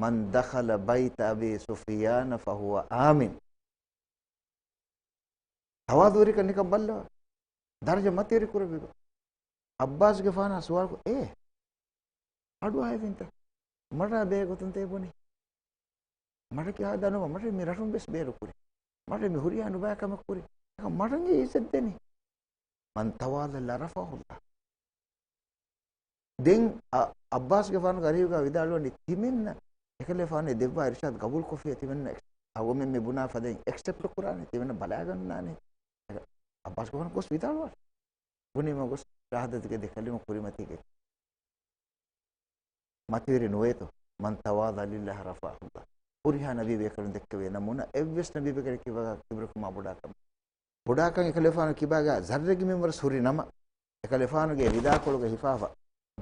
من دخل بيت أبي سفيان فهو آمن. ތަވާޟުވެރިކަން ނިކަން ބައްލަވާ. ދަރަޖަ މަތިވެރި ކުރެއްވި ގޮތް. ޢައްބާސްގެފާނާ ސުވާލުކޮށް، އޭ، އަޑުއަހައިފިންތަ؟ މަޑާ ބޭގޮތުންތަ އެ ބުނީ؟ މަޑަކީ ހާދަ ނުވާ، މަޑަ މި ރަށުން ވެސް ބޭރު ކުރި. މަޑަ މި ހުރިހާ ނުބައި ކަމެއް ކުރި. އެކަމަކު މަޑަން އެ ޢިއްޒަތް ދެނީ. من تواضع لرفعه الله. ދެން އަ-، ޢައްބާސްގެފާނުގެ އަރިހުގަ ވިދާޅުވަނީ ތިމެންނަށް އެކަލޭފާނު ދެއްވާ އިރުޝާދު ގަބޫލުކޮށްފިޔާ ތިމެންނަށް އެކްސް-، އަޅުގަނޑުމެން މި ބުނާ ފަދައިން އެކްސެޕްޓް ކުރާނެ، ތިމެންނަށް ބަލާގަންނާނެ. ޢައްބާސްގެފާނު ގޮސް ވިދާޅުވާ. ބުނީމަ ގޮސް ޝަހާދަތުގެ ދެ ކަލިމަ ކުރިމަތީގެ މަތިވެރި ނުވޭތޯ؟ من تواضع لله رفعه الله. ހުރިހާ ނަބީ ބޭކަލުން ދެއްކެވޭ ނަމޫނާ އެއްވެސް ނަބީ ބޭކަލެއް ކިބަގާ ކިބުރަކު މާ ބޮޑާކަމެއް. ބޮޑާކަން އެކަލޭފާނު ކިބާގާ ޒައްރެއްގެ މިންވަރަސް ހުރި ނަމަ، އެކަލޭފާނުގެ ވިދާކޮޅުގަ ހިފާފަ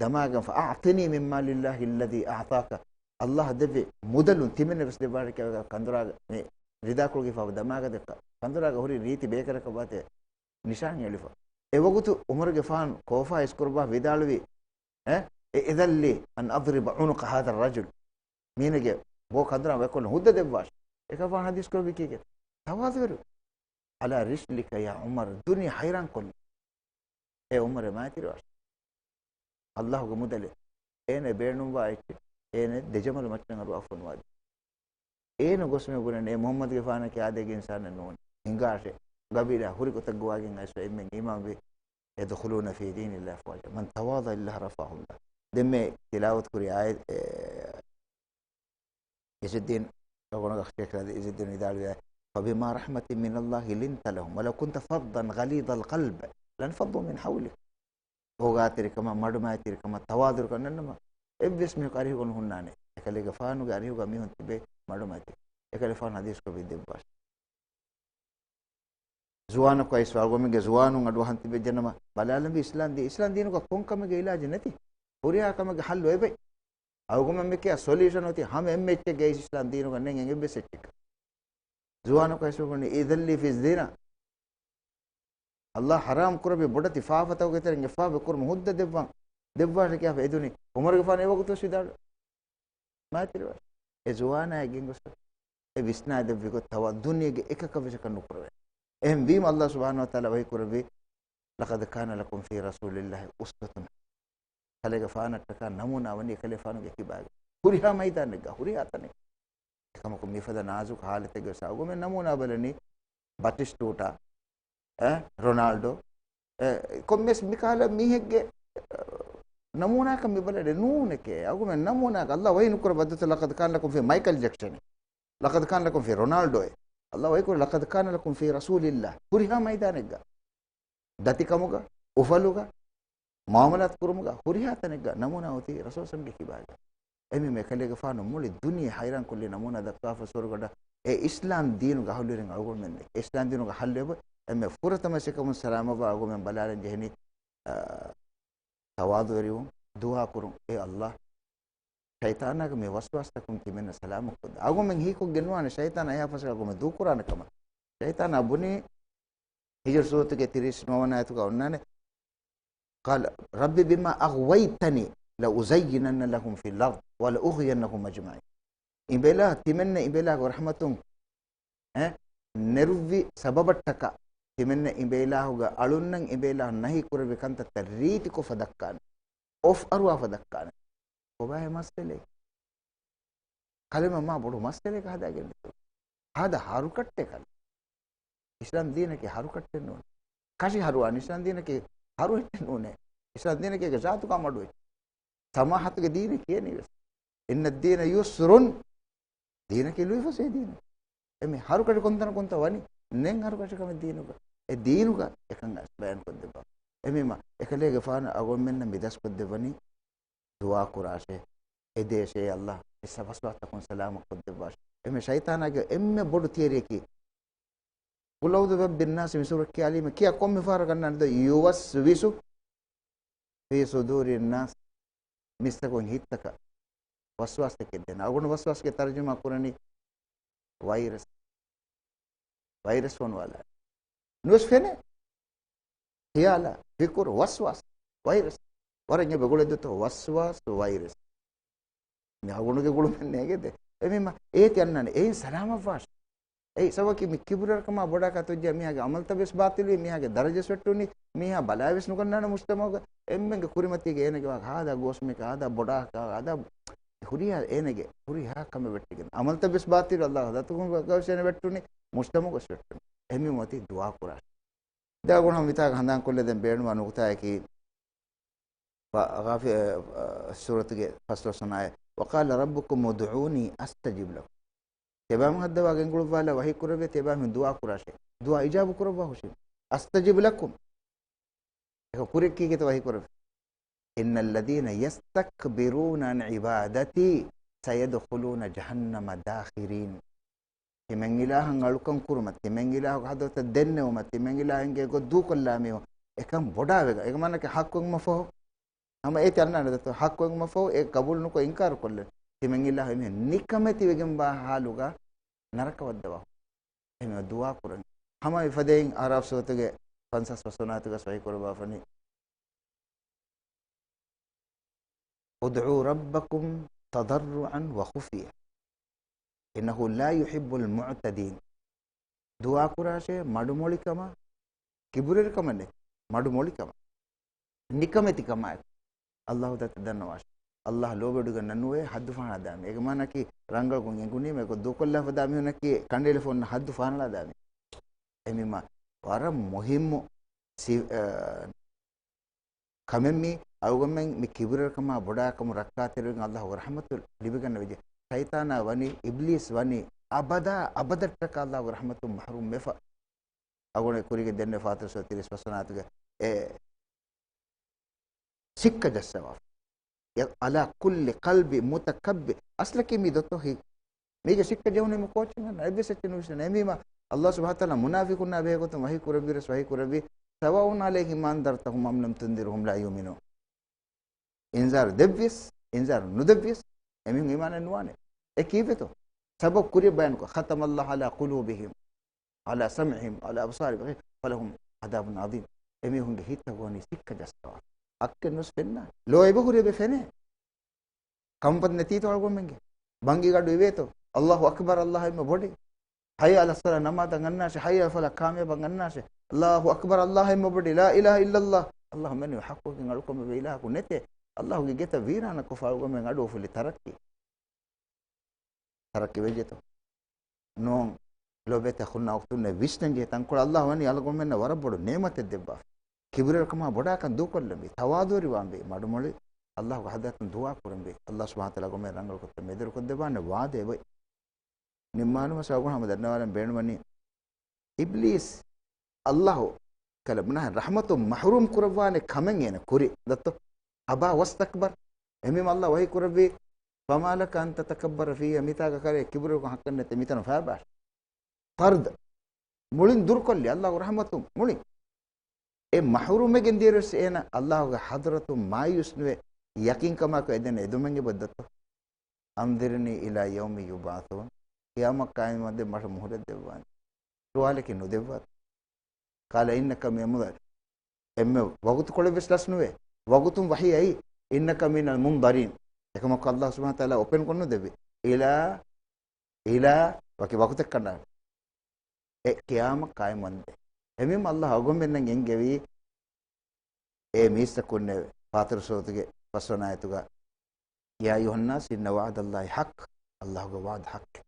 ދަމާގެންފަ، أعطني من مال الله الذي أعطاك. ﷲ ދެއްވި މުދަލުން ތިމެންނަށް ވެސް ދެއްވާށޭ ކިޔާ ކަނދުރާގަ މި ވިދާކޮޅުގަ ހިފާފަ ދަމާގަ ދެއްކާ ކަނދުރާގަ ހުރި ރީތި ބޭކަލަކަށް ވާތޭ ނިޝާން އެޅިފަ. އެވަގުތު ޢުމަރުގެފާނު ކޯފާ އިސްކުރައްވާ ވިދާޅުވި، އެ، އި-، އިޛަން ލީ އަން އަޟްރިބަ ޢުނުޤަ ހާޛަ ރަޖުލް. މީނަގެ ބޯ ކަނދުރާ ވަކިކޮށްލަން ހުއްދަ ދެއްވާށޭ. އެކަލޭފާނު ޙަދީޘް ކުރެއްވީ ކީކޭ؟ ތަވާޟުވެރިވެ. على رسلك يا عمر، ދުނިޔެ ހައިރާންކޮށްލި. އޭ ޢުމަރު މާތިރިވާށޭ. ﷲގެ މުދަލެއް. އޭނަ ބޭނުންވާ އެއްޗެއް. އޭނަ ދެޖަމަލު މައްޗަށް އަރުވާ ފޮނުވާދި. އޭނަ ގޮސް މި ބުނަނީ އެ މުޙައްމަދުގެފާނަކީ އާދައިގެ އިންސާނެއް ނޫން. ހިނގާށޭ. ގަބީލާ ހުރި ގޮތަށް ގޮވާގެން އައިސް އެންމެން އީމާންވި. يدخلون في دين الله أفواجا. من تواضع لله رفعه الله. ދެންމެ ތިލާވަތު ކުރި އާޔަތް، އެ، ޢިއްޒުއްދީން، ގޮނޑުގަ ޝޭޚް ޢިއްޒުއްދީން ވިދާޅުވި، فبما رحمة من الله لنت لهم ولو كنت فظا غليظ القلب لانفضوا من حولك. އޯގާތެރިކަމަށް، މަޑުމައިތިރިކަމަށް، ތަވާޟުޢުކަން ނަންނަމަ، އެއްވެސް މީހަކު އަރިހުގަ ނުހުންނާނެ. އެކަލޭގެފާނުގެ އަރިހުގަ މީހުން ތިބޭ މަޑުމައިތި. އެކަލޭފާނު ޙަދީޘްކޮށް ވިދެއްވާށޭ. ޒުވާނަކު އައިސް އަޅުގަނޑުމެންގެ ޒުވާނުން އަޑުއަހަން ތިބެއްޖެނަމަ، ބަލާލަންވީ އިސްލާމް ދީ-، އިސްލާމް ދީނުގަ ކޮން ކަމެއްގެ ޢިލާޖެއް ނެތި. ހުރިހާ ކަމެއްގެ ޙައްލު އެބައި. އަޅުގަނޑުމެން މިކިޔާ ސޮލިއުޝަން އޮތީ ހަމަ އެންމެ އެއްޗެއްގައި އިސްލާމް ދީނުގަ ނެތް އެއްވެސް އެއްޗެއްގަ. ޒުވާނަކު އައިސް އަޅުގަނޑުމެން އިޛަން ލީ ފިއްޒިނާ. ﷲ ޙަރާމް ކުރެއްވި ބޮޑެތި ފާފަތަކުގެ ތެރެއިން އެއްފާވެ ކުރުމަށް ހުއްދަ ދެއްވަން، ދެއްވާށޭ ކިޔާފަ އެދުނީ. ޢުމަރުގެފާނު އެވަގުތުވެސް ވިދާޅުވި. މާތިރިވާށޭ. އެ ޒުވާނާއަށް ގެންގޮސް އެ ވިސްނާދެއްވި ގޮތް ތަވާ ދުނިޔޭގެ އެކަކަށް ވެސް އެކަން ނުކުރެވޭ. އެހެންވީމަ ﷲ ސުބްޙާނަހޫ ވަތަޢާލާ ވަޙީ ކުރެއްވި، لقد كان لكم في رسول الله أسوة. ކަލޭގެފާނަށްޓަކާ ނަމޫނާ ވަނީ އެކަލޭފާނުގެ ކިބާގަ. ހުރިހާ މައިދާނެއްގަ، ހުރިހާ ތަނެއް. އެކަމަކު މިފަދަ ނާޒުކު ޙާލަތެއްގަ ވެސް އަޅުގަނޑުމެން ނަމޫނާ ބަލަނީ ބަޓިސްޓޫޓާ، އެ، ރޮނާލްޑޯ، އެ، ކޮންމެސް މިކަހަލަ މީހެއްގެ، އެ، ނަމޫނާކަށް މި ބަލަނީ ނޫނެކޭ. އަޅުގަނޑުމެން ނަމޫނާކަށް ﷲ ވަޙީ ނުކުރައްވައްދަތަ، لقد كان لكم في، މައިކަލް ޖެކްސަން، لقد كان لكم في ރޮނާލްޑޯއޭ. ﷲ ވަޙީ ކުރެއްވި، لقد كان لكم في رسول الله. ހުރިހާ މައިދާނެއްގަ. ދަތިކަމުގަ، އުފަލުގަ، މުޢާމަލާތު ކުރުމުގަ، ހުރިހާ ތަނެއްގަ ނަމޫނާ އޮތީ ރަސޫލު ސަމްގެ ކިބާގަ. އެހެންވީމަ އެކަލޭގެފާނު މުޅި ދުނިޔެ ޙައިރާން ކޮށްލި ނަމޫނާ ދައްކާފަ ސުވަރުގަޑަށް އެ އިސްލާމް ދީނުގެ އަހުލުވެރިން އަޅުގަނޑުމެން އިސްލާމް ދީނުގެ ޙައްލު އެބަ އެންމެ ފުރަތަމަ ސިކަމުން ސަލާމަތްވާ އަޅުގަނޑުމެން ބަލާލަން ޖެހެނީ، އާ، ތަވާޟުވެރިވުން، ދުޢާ ކުރުން. އޭ ﷲ، ޝައިޠާނާގެ މި ވަސްވާސްތަކުން ތިމެންނަށް ސަލާމަތް ކޮށްދޭ. އަޅުގަނޑުމެން ހީކޮށްގެން ނުވާނެ ޝައިޠާނާ އެހާ ފަސް އަޅުގަނޑުމެން ދޫކުރާނެ ކަމަށް. ޝައިޠާނާ ބުނީ ހިޖުރު ސޫރަތުގެ ތިރީސް ނުވަވަނަ އާޔަތުގަ އޮންނާނެ، قال رب بما أغويتني لأزينن لهم في الأرض ولأغوينهم أجمعين. އިބިލާ، ތިމެންނަށް އިބިލާގެ ރަޙްމަތުން، އެ، ނެރުއްވި ސަބަބަށްޓަކާ، ތިމެންނަށް އިބިލާހުގެ އަޅުންނަށް އިބިލާހު ނަހީ ކުރެއްވި ކަންތައްތައް ރީތިކޮށް ފަދައްކާނެ. އޮފް އަރުވާ ފަދައްކާނެ. ކޮބާ އެ މައްސަލައެއް؟ ކަލޭމެން މާ ބޮޑު މައްސަލައެއް ހަދާގެން. ހާދަ ހަރުކައްޓެއް ކަލޭ. އިސްލާމް ދީނަކީ ހަރުކައްޓެއް ނޫން. ކަށި ހަރުވާން އިސްލާމް ދީނަކީ ހަރު ހެއްޓެއް ނޫނޭ. އިސްލާމް ދީނަކީ އޭގެ ޒާތުގަ މަޑުވެއްޖެ. ސަމާހަތުގެ ދީނެއް ކިޔަނީ ވެސް. إن الدين يسر. ދީނަކީ ލުއިފަސޭ ދީނެއް. އެމެ ހަރުކަށި ކޮންތަނަކުންތަ ވަނީ؟ ނެތް ހަރުކަށި ކަމެއް ދީނުގަ. އެ ދީނުގަ އެކަން ބަޔާން ކޮށްދެއްވާ. އެމީމާ އެކަލޭގެފާނު އަޅުގަނޑުމެންނަށް މި ދަސްކޮށްދެއްވަނީ ދުޢާ ކުރާށޭ. އެދޭށޭ އައްލާ އެ ވަސްވާސްތަކުން ސަލާމަތް ކޮށްދެއްވާށޭ. އެމެ ޝައިޠާނާގެ އެންމެ ބޮޑު ތިޔަރީއަކީ، قل أعوذ برب الناس މި ސޫރަ ކިޔާލީމަ ކިޔާ ކޮންމެ ފަހަރަކަށް ނަން ދޯ يوسوس في صدور الناس މީސްތަކުން ހިތްތަކަށް ވަސްވާސްތަކެއް ދޭން. އަޅުގަނޑު ވަސްވާސްގެ ތަރުޖަމާ ކުރަނީ ވައިރަސް. ވައިރަސް ފޮނުވާލާ. ނުވެސް ފެނޭ. ޚިޔާލާ، ފިކުރު، ވަސްވާސް، ވައިރަސް. ވަރަށް އެބަ ގުޅެ ދޮތޯ ވަސްވާސް ވައިރަސް. މި އަޅުގަނޑުގެ ގުޅުމެއް ނޭގެ ދޭ. އެމީމާ އޭތި އަންނާނެ. އެއިން ސަލާމަތްވާށޭ. އެއީ ސަބަބަކީ މި ކިބުރަކަމާ ބޮޑާކަށް ތޮއްޖެ މީހާގެ އަމަލްތައް ވެސް ބާޠިލުވި، މީހާގެ ދަރަޖަ ވެސް ވެއްޓުނީ، މީހާ ބަލާ ވެސް ނުގަންނާނެ މުޖްތަމަޢުގަ. އެންމެންގެ ކުރިމަތީގަ އޭނަގެ ވާ ހާދަ ގޯސްމެކަ ހާދަ ބޮޑާކަ ހާދަ ހުރިހާ އޭނަގެ ހުރިހާ ކަމެއް ވެއްޓިގެން. އަމަލްތައް ވެސް ބާޠިލު، އައްލާހު ދަތުގަ ވެސް އޭނަ ވެއްޓުނީ، މުޖްތަމަޢުގަ ވެސް ވެއްޓުނީ. އެހެންވީމަ އޮތީ ދުޢާ ކުރާށޭ. ދެން އަޅުގަނޑު ހަމަ މިތާގަ ހަނދާން ކޮށްލަދޭން ބޭނުންވާ ނުކުތާއަކީ، ޣާފި-، އަ، އަ، ސޫރަތުގެ ފަސްދޮޅަސް ވަނަ އާޔަތް، وقال ربكم ادعوني أستجب لكم. ތިޔަބައިމީހުން ހައްދަވާ ގެންގުޅުއްވާލާ ވަޙީ ކުރެއްވި، ތިޔަބައިމީހުން ދުޢާ ކުރާށޭ. ދުޢާ އިޖާބަ ކުރައްވާ ހުށީ. أستجب لكم. އެކަ ކުރި ކީކޭތަ ވަޙީ ކުރެއްވި؟ إن الذين يستكبرون عن عبادتي سيدخلون جهنم داخرين. ތިމެން އިލާހަށް އަޅުކަން ކުރުމަށް، ތިމެން އިލާހުގެ ޙަޟްރަތަށް ދެންނެވުމަށް، ތިމެން އިލާހުންގެ ގޮތް ދޫކޮށްލާ މީހުން އެކަން ބޮޑާވެގަ، އޭގެ މާނައަކީ ޙައްޤު އެނގުމަށްފަހު، ހަމަ އޭތި އަންނާނެ ދަތު، ޙައްޤު އެނގުމަށްފަހު އެ ޤަބޫލު ނުކޮށް އިންކާރު ކޮށްލެ، ތިމެން އިލާހު އެމީހުން ނިކަމެތިވެގެންވާ ޙާލުގަ ނަރަކަ ވައްދަވާ. އެހެންވެ ދުޢާ ކުރަން. ހަމަ މި ފަދައިން އަޢުރާފް ސޫރަތުގެ ފަންސާސް ފަސް ވަނަ އާޔަތުގަ ވަޙީ ކުރައްވާފަނީ، ادعوا ربكم تضرعا وخفية إنه لا يحب المعتدين. ދުޢާ ކުރާށޭ މަޑުމޮޅިކަމާ، ކިބުރެރިކަމަށް ނެތި، މަޑުމޮޅިކަމާ، ނިކަމެތިކަމާއެކު. އައްލާހު ދަތު ދަންނަވާށޭ. އައްލާހު ލޯބިވެޑިގަންނަން ނުވޭ ޙައްދު ފަހަނަދާ މީހުން. އޭގެ މާނައަކީ ރަނގަޅުކޮށް އެނގުނީމަ އެގޮތް ދޫކޮށްލާފަ ދާ މީހުންނަކީ ކަނޑައެޅިފަ އޮންނަ ޙައްދު ފަހަނަޅާ ދާ މީހުން. އެމީމާ ވަރަށް މުހިއްމު ސި-، އަ، ކަމެއް މީ. އަޅުގަނޑުމެން މި ކިބުރެރިކަމާ ބޮޑާކަމުން ރައްކާތެރިވެގެން އައްލާހުގެ ރަޙްމަތު ލިބިގަންނަވައި. ޝައިޠާނާ ވަނީ، އިބްލީސް ވަނީ، އަބަދާ އަބަދަށްޓަކާ އައްލާހުގެ ރަޙްމަތުން މަޙްރޫމް ވެފަ. އަޅުގަނޑު ކުރީގެ ދެންނެވި ފާތިރު ސޫރަ ތިރީސް ފަސް ވަނަ އާޔަތުގެ އެ ސިއްކަ ޖައްސަވާފަ. على كل قلب متكبر. އަސްލަކީ މީ ދޮތޯ ހި-، މީގެ ސިއްކަ ޖެހުނީމަ ކޯޗެއް ހަންނަ އެއްވެސް އެއްޗެއް ނުވިސްނަން. އެމީމާ އައްލާހު ސުބްޙާނަހު ވަތަޢާލާ މުނާފިޤުންނާ ބެހޭގޮތުން ވަޙީ ކުރެއްވިރެސް ވަޙީ ކުރެއްވީ، سواء عليهم أأنذرتهم أم لم تنذرهم لا يؤمنون. އިންޒާރު ދެއްވިޔަސް، އިންޒާރު ނުދެއްވިޔަސް، އެމީހުން އީމާނެއް ނުވާނެ. އެ ކީއްވެތޯ؟ ސަބަބު ކުރިޔަށް ބަޔާންކޮށް، ختم الله على قلوبهم وعلى سمعهم وعلى أبصارهم غشاوة ولهم عذاب عظيم. އެމީހުންގެ ހިތްތައް ވަނީ ސިއްކަ ޖައްސަވާ. އައްކެއް ނުވެސް ފެންނާނެ. ލޯ އެބަހުރި އެބަ ފެނޭ. ކަންފަތް ނެތީތޯ އަޅުގަނޑުމެންގެ؟ ބަންގި ގަޑު އިވޭތޯ؟ الله أكبر، އައްލާހު އެންމެ ބޮޑޭ. حي على الصلاة، ނަމާދަށް އަންނާށޭ. حي على الفلاح، ކާމިޔާބަށް އަންނާށޭ. الله أكبر، އައްލާހު އެންމެ ބޮޑޭ. لا إله إلا الله، އައްލާހު މެނުވެ ޙައްޤުކަން އަޅުކަމެއް ވެ އިލާހަކު ނެތޭ. އައްލާހުގެ ގެތައް ވީރާނަކޮށްފަ އަޅުގަނޑުމެން އަޑު އުފުލި ތަރައްޤީ. ތަރައްޤީ ވެއްޖެތޯ؟ ނޫން. ލޯބިވެތި އަޚުންނާ އުޚްތުންނޭ، ވިސްނަންޖެހޭ ތަންކޮޅެއް. އައްލާހު ވަނީ އަޅުގަނޑުމެންނަށް ވަރަށް ބޮޑު ނިޢުމަތެއް ދެއްވާފަ. ކިބުރެރިކަމާ ބޮޑާކަން ދޫކޮށްލަންވީ، ތަވާޟުޢުވާންވީ، މަޑުމޮޅި އައްލާހުގެ ޙަޟްރަތުން ދުޢާ ކުރަންވީ. އައްލާހު ސުބްޙާނަހު ވަތަޢާލާ އަޅުގަނޑުމެން ރަނގަޅު ކޮށްދެއްވާނެ ވާދަ އެބައޮތް. ނިންމާލުމަށް އަޅުގަނޑު ހަމަ ދަންނަވާލަން ބޭނުންވަނީ، އިބްލީސް އައްލާހު ކަލަ ބުނާ ރަޙްމަތުން މަޙްރޫމް ކުރައްވާނެ ކަމެއް އޭނަ ކުރި. ދައްތޯ؟ أبى واستكبر. އެމީމަ އައްލާހު ވަޙީ ކުރެއްވީ، فما لك أنت تتكبر فيها، މިތާގަ ކަލޭ ކިބުރުކޮށް ޙައްޤެއް ނެތޭ، މިތަނުން ފައިބާށޭ. ޠަރްދު. މުޅިން ދުރުކޮށްލި އައްލާހުގެ ރަޙްމަތުން މުޅިން. އެ މަޙްރޫމްވެގެން ދިޔައިރުވެސް އޭނަ އައްލާހުގެ ޙަޟްރަތުން މާޔޫސްނުވެ، ޔަޤީންކަމާއެކު އެދެން އެދުމެއް އެބަ ދައްތޯ؟ أنظرني إلى يوم يبعثون. ޤިޔާމަތް ޤާއިމްވަންދެން މަށަށް މުހުލަތް ދެއްވާނެ. ސުވާލަކީ ނުދެއްވާތި. قال إنك من المنظرين. އެންމެ ވަގުތުކޮޅެއް ވެސް ލަސްނުވޭ. ވަގުތުން ވަޙީ އައީ، إنك من المنظرين. އެކަމަކު ﷲ ސުބްޙާނަހޫ ވަތަޢާލާ އޮޕެން ކޮށްނުދެއްވި. إلى، إلى، ވަކި ވަގުތެއް ކަނޑާ. އެ ޤިޔާމަތް ޤާއިމްވަންދެން. އެހެންވީމަ ﷲ އަޅުގަނޑުމެންނަށް އެންގެވީ، އޭ މީސްތަކުންނޭވެ! ފާތިރު ސޫރަތުގެ ފަސްވަނަ އާޔަތުގަ، يا أيها الناس إن وعد الله حق. ﷲގެ ވަޢުދު ޙައްޤެއް.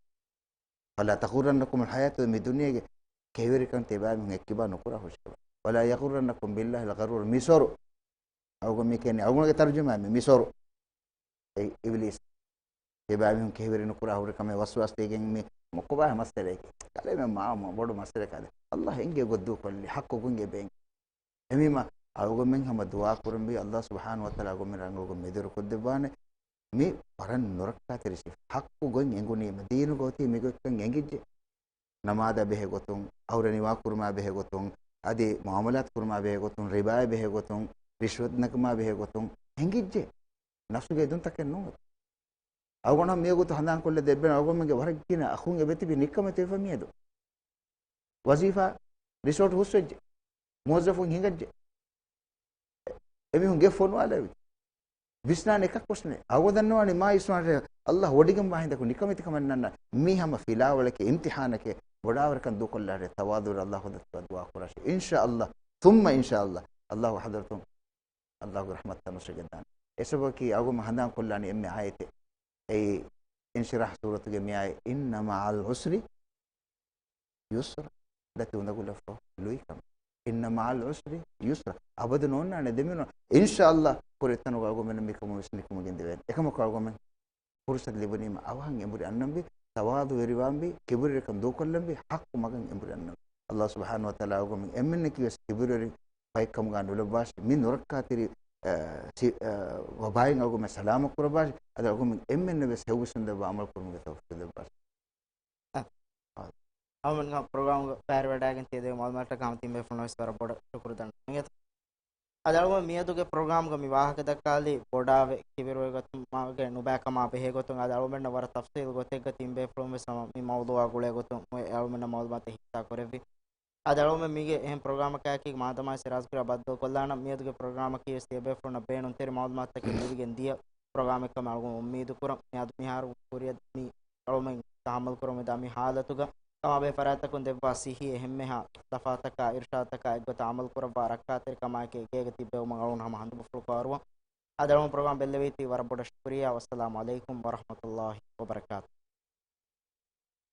فلا تغرنكم الحياة، މި ދުނިޔޭގެ ކެހިވެރިކަން ތިބާމީހުން އެއްކިބާ ނުކުރާ ހުށަހެޅުން. ولا يغرنكم بالله الغرور، މިސޮރު. އަޅުގަނޑު މި ކިޔަނީ، އަޅުގަނޑުގެ ތަރުޖަމާ މި މިސޮރު. އެ އިބިލީސް. ތިބާމީހުން ކެހިވެރި ނުކުރާ ހުރި ކަމެއް ވަސްވާސް ދޭގެން މި މޮކޮބާ މައްސަލައެކޭ. ކަލޭމެން މާ ބޮޑު މައްސަލައެއް ކަލޭ. ﷲ އެންގޭ ގޮތް ދޫކޮށްލީ، ޙައްޤު ގޮތް އެބައިން. އެހެންވީމަ، އަޅުގަނޑުމެން ހަމަ ދުޢާ ކުރަންވީ، ﷲ ސުބްޙާނަހޫ ވަތަޢާލާ އަޅުގަނޑުމެން ރަނގަޅު ގޮތް މެދުވެރި ކޮށްދެއްވާނެ. މި ވަރަށް ނުރައްކާތެރި ސިފަ. ޙައްޤު ގޮތް އެނގުނީމަ، ދީނުގަ އޮތީ މި ގޮތްކަން އެނގިއްޖެ. ނަމާދާ ބެހޭ ގޮތުން، އަހުރެން ނިވާ ކުރުމާ ބެހޭ ގޮތުން، އަދި މުޢާމަލާތު ކުރުމާ ބެހޭ ގޮތުން، ރިބާއާ ބެހޭ ގޮތުން، ރިޝްވަތް ނަގުމާ ބެހޭ ގޮތުން އެނގިއްޖެ. ނަފްސުގެ އެދުންތަކެއް ނޫން. އަޅުގަނޑު މިވަގުތު ހަނދާންކޮށްލަ ދެއްވެން، އަޅުގަނޑުމެންގެ ވަރަށް ގިނަ އަޚުން އެބަތިބި ނިކަމެތި ވެފަ މިއަދު. ވަޒީފާ ރިސޯޓް ހުސްވެއްޖެ. މުވައްޒަފުން ހިނގައްޖެ. އެމީހުން ގެ ފޮނުވާލެވި. ވިސްނާނެ އެކަކުވެސް ނެތް. އަޅުގަނޑު ދަންނަވާނީ މާ އިސްވާން ރޭ ﷲ ވޮޑިގެންވާ ހިނދަކު ނިކަމެތިކަމެއް ނަންނަ. މީ ހަމަ ފިލާވަޅެކޭ، އިމްތިޙާނެކޭ. ބޮޑާވަރަކަށް ދޫކޮށްލާށޭ، ތަވާޟުޢުވެރި ﷲ ޙަޟްރަތުގަ ދުޢާ ކުރާށޭ. އިންޝާﷲ، ސުއްމަ އިންޝާﷲ. ﷲ ޙަޟްރަތުން ﷲގެ ރަޙްމަތްތައް ނުސްވެގެންދާނެ. އެސަބަބަކީ އަޅުގަނޑު ހަނދާންކޮށްލާނީ އެންމެ އާޔަތެއް. އެއީ އިންޝިރާޙް ސޫރަތުގެ މި އާޔަތް، إن مع العسر يسرا. ދަތި އުނދަގުލަށްފަހު ލުއިކަމެއް. إن مع العسر يسرا. އަބަދު ނޯންނާނެ ދެމިނު. އިންޝާﷲ ކުރިއަށް އެތަނުގަ އަޅުގަނޑުމެން މިކަމުން ވެސް ނިކުމެގެން ދެވޭނެ. އެކަމަކު އަޅުގަނޑުމެން ފުރުޞަތު ލިބުނީމަ އަވަހަށް އެނބުރި އަންނަންވީ، ތަވާޟުޢުވެރިވާންވީ، ކިބުރުވެރިކަން ދޫކޮށްލަންވީ، ޙައްޤު މަގަށް އެނބުރި އަންނަން. ﷲ ސުބްޙާނަހޫ ވަތަޢާލާ އަޅުގަނޑުމެން އެންމެންނަކީ ވެސް ކިބުރުވެރި ބައެއްކަމުގަ ނުލައްވާށި، މި ނުރައްކާތެރި، އަ، ސި-، އަ، ވަބާއިން އަޅުގަނޑުމެން ސަލާމަތް ކުރައްވާށި، އަދި އަޅުގަނޑުމެން އެންމެންނަށް ވެސް ހެޔޮ ވިސްނުން ދެއްވާ ޢަމަލު ކުރުމުގެ ތައުފީޤު ދެއްވާށި. އަ، އަޅުގަނޑު ޕްރޮގްރާމްގެ ފައިރުވެވަޑައިގެން ތިޔަދޭ މަޢުލޫމާތަކަށް ހަމަ ތިން ބޭފުޅުން ވެސް ވަރަށް ބޮޑަށް ޝުކުރު ދަންނަވަން. އަދި އަޅުގަނޑު މިއަދުގެ ޕްރޮގްރާމްގަ މި ވާހަކަ ދައްކާލީ ބޮޑާވެ ކިބުރުވެރިކަމާ ބެހޭ ގޮތުން. އަދި އަޅުގަނޑުމެންނަށް ވަރަށް ތަފްޞީލު ގޮތެއްގަ ތިން ބޭފުޅުން ވެސް ހަމަ މި މައުޟޫޢާ ގުޅޭ ގޮތުން އަޅުގަނޑުމެންނަށް މަޢުލޫމާތު ހިއްސާ ކުރެއްވި. އަދި އަޅުގަނޑުމެން މީގެ އެހެން ޕްރޮގްރާމަކާއެކީ މާދަމާ ސިރާޒް ކުރާ ބައްދަލުކޮށްލާނަން. މިއަދުގެ ޕްރޮގްރާމަކީ ވެސް ތިޔަބޭފުޅުންނަށް ބޭނުންތެރި މަޢުލޫމާތުތަކެއް ލިބިގެން ދިޔަ ޕްރޮގްރާމެއް ކަމަށް އަޅުގަނޑު އުއްމީދު ކުރަން. މިއަދު މިހާރު ކުރިއަށް މި އަޅުގަނޑުމެން ތަޙައްމަލް ކުރަމުންދާ މި ޙާލަތުގަ ކަމާބެހޭ ފަރާތްތަކުން ދެއްވާ ޞިއްޙީ އެހެންމެހާ ލަފާތަކާ އިރުޝާދުތަކާ އެއްގޮތަށް ޢަމަލު ކުރައްވާ ރައްކާތެރިކަމާއެކީ ގޭގަ ތިއްބެވުމަށް އަޅުގަނޑު ހަމަ ހަނދުމަފުޅު ކުރައްވަން. އަދި އަޅުގަނޑު ޕްރޮގްރާމް ބެއްލެވީތީ ވަރަށް ބޮޑަށް ޝުކުރިއްޔާ. ވައްސަލާމު ޢަލައިކުމް ވަރަޙްމަތުﷲ ވަބަރަކާތުހު.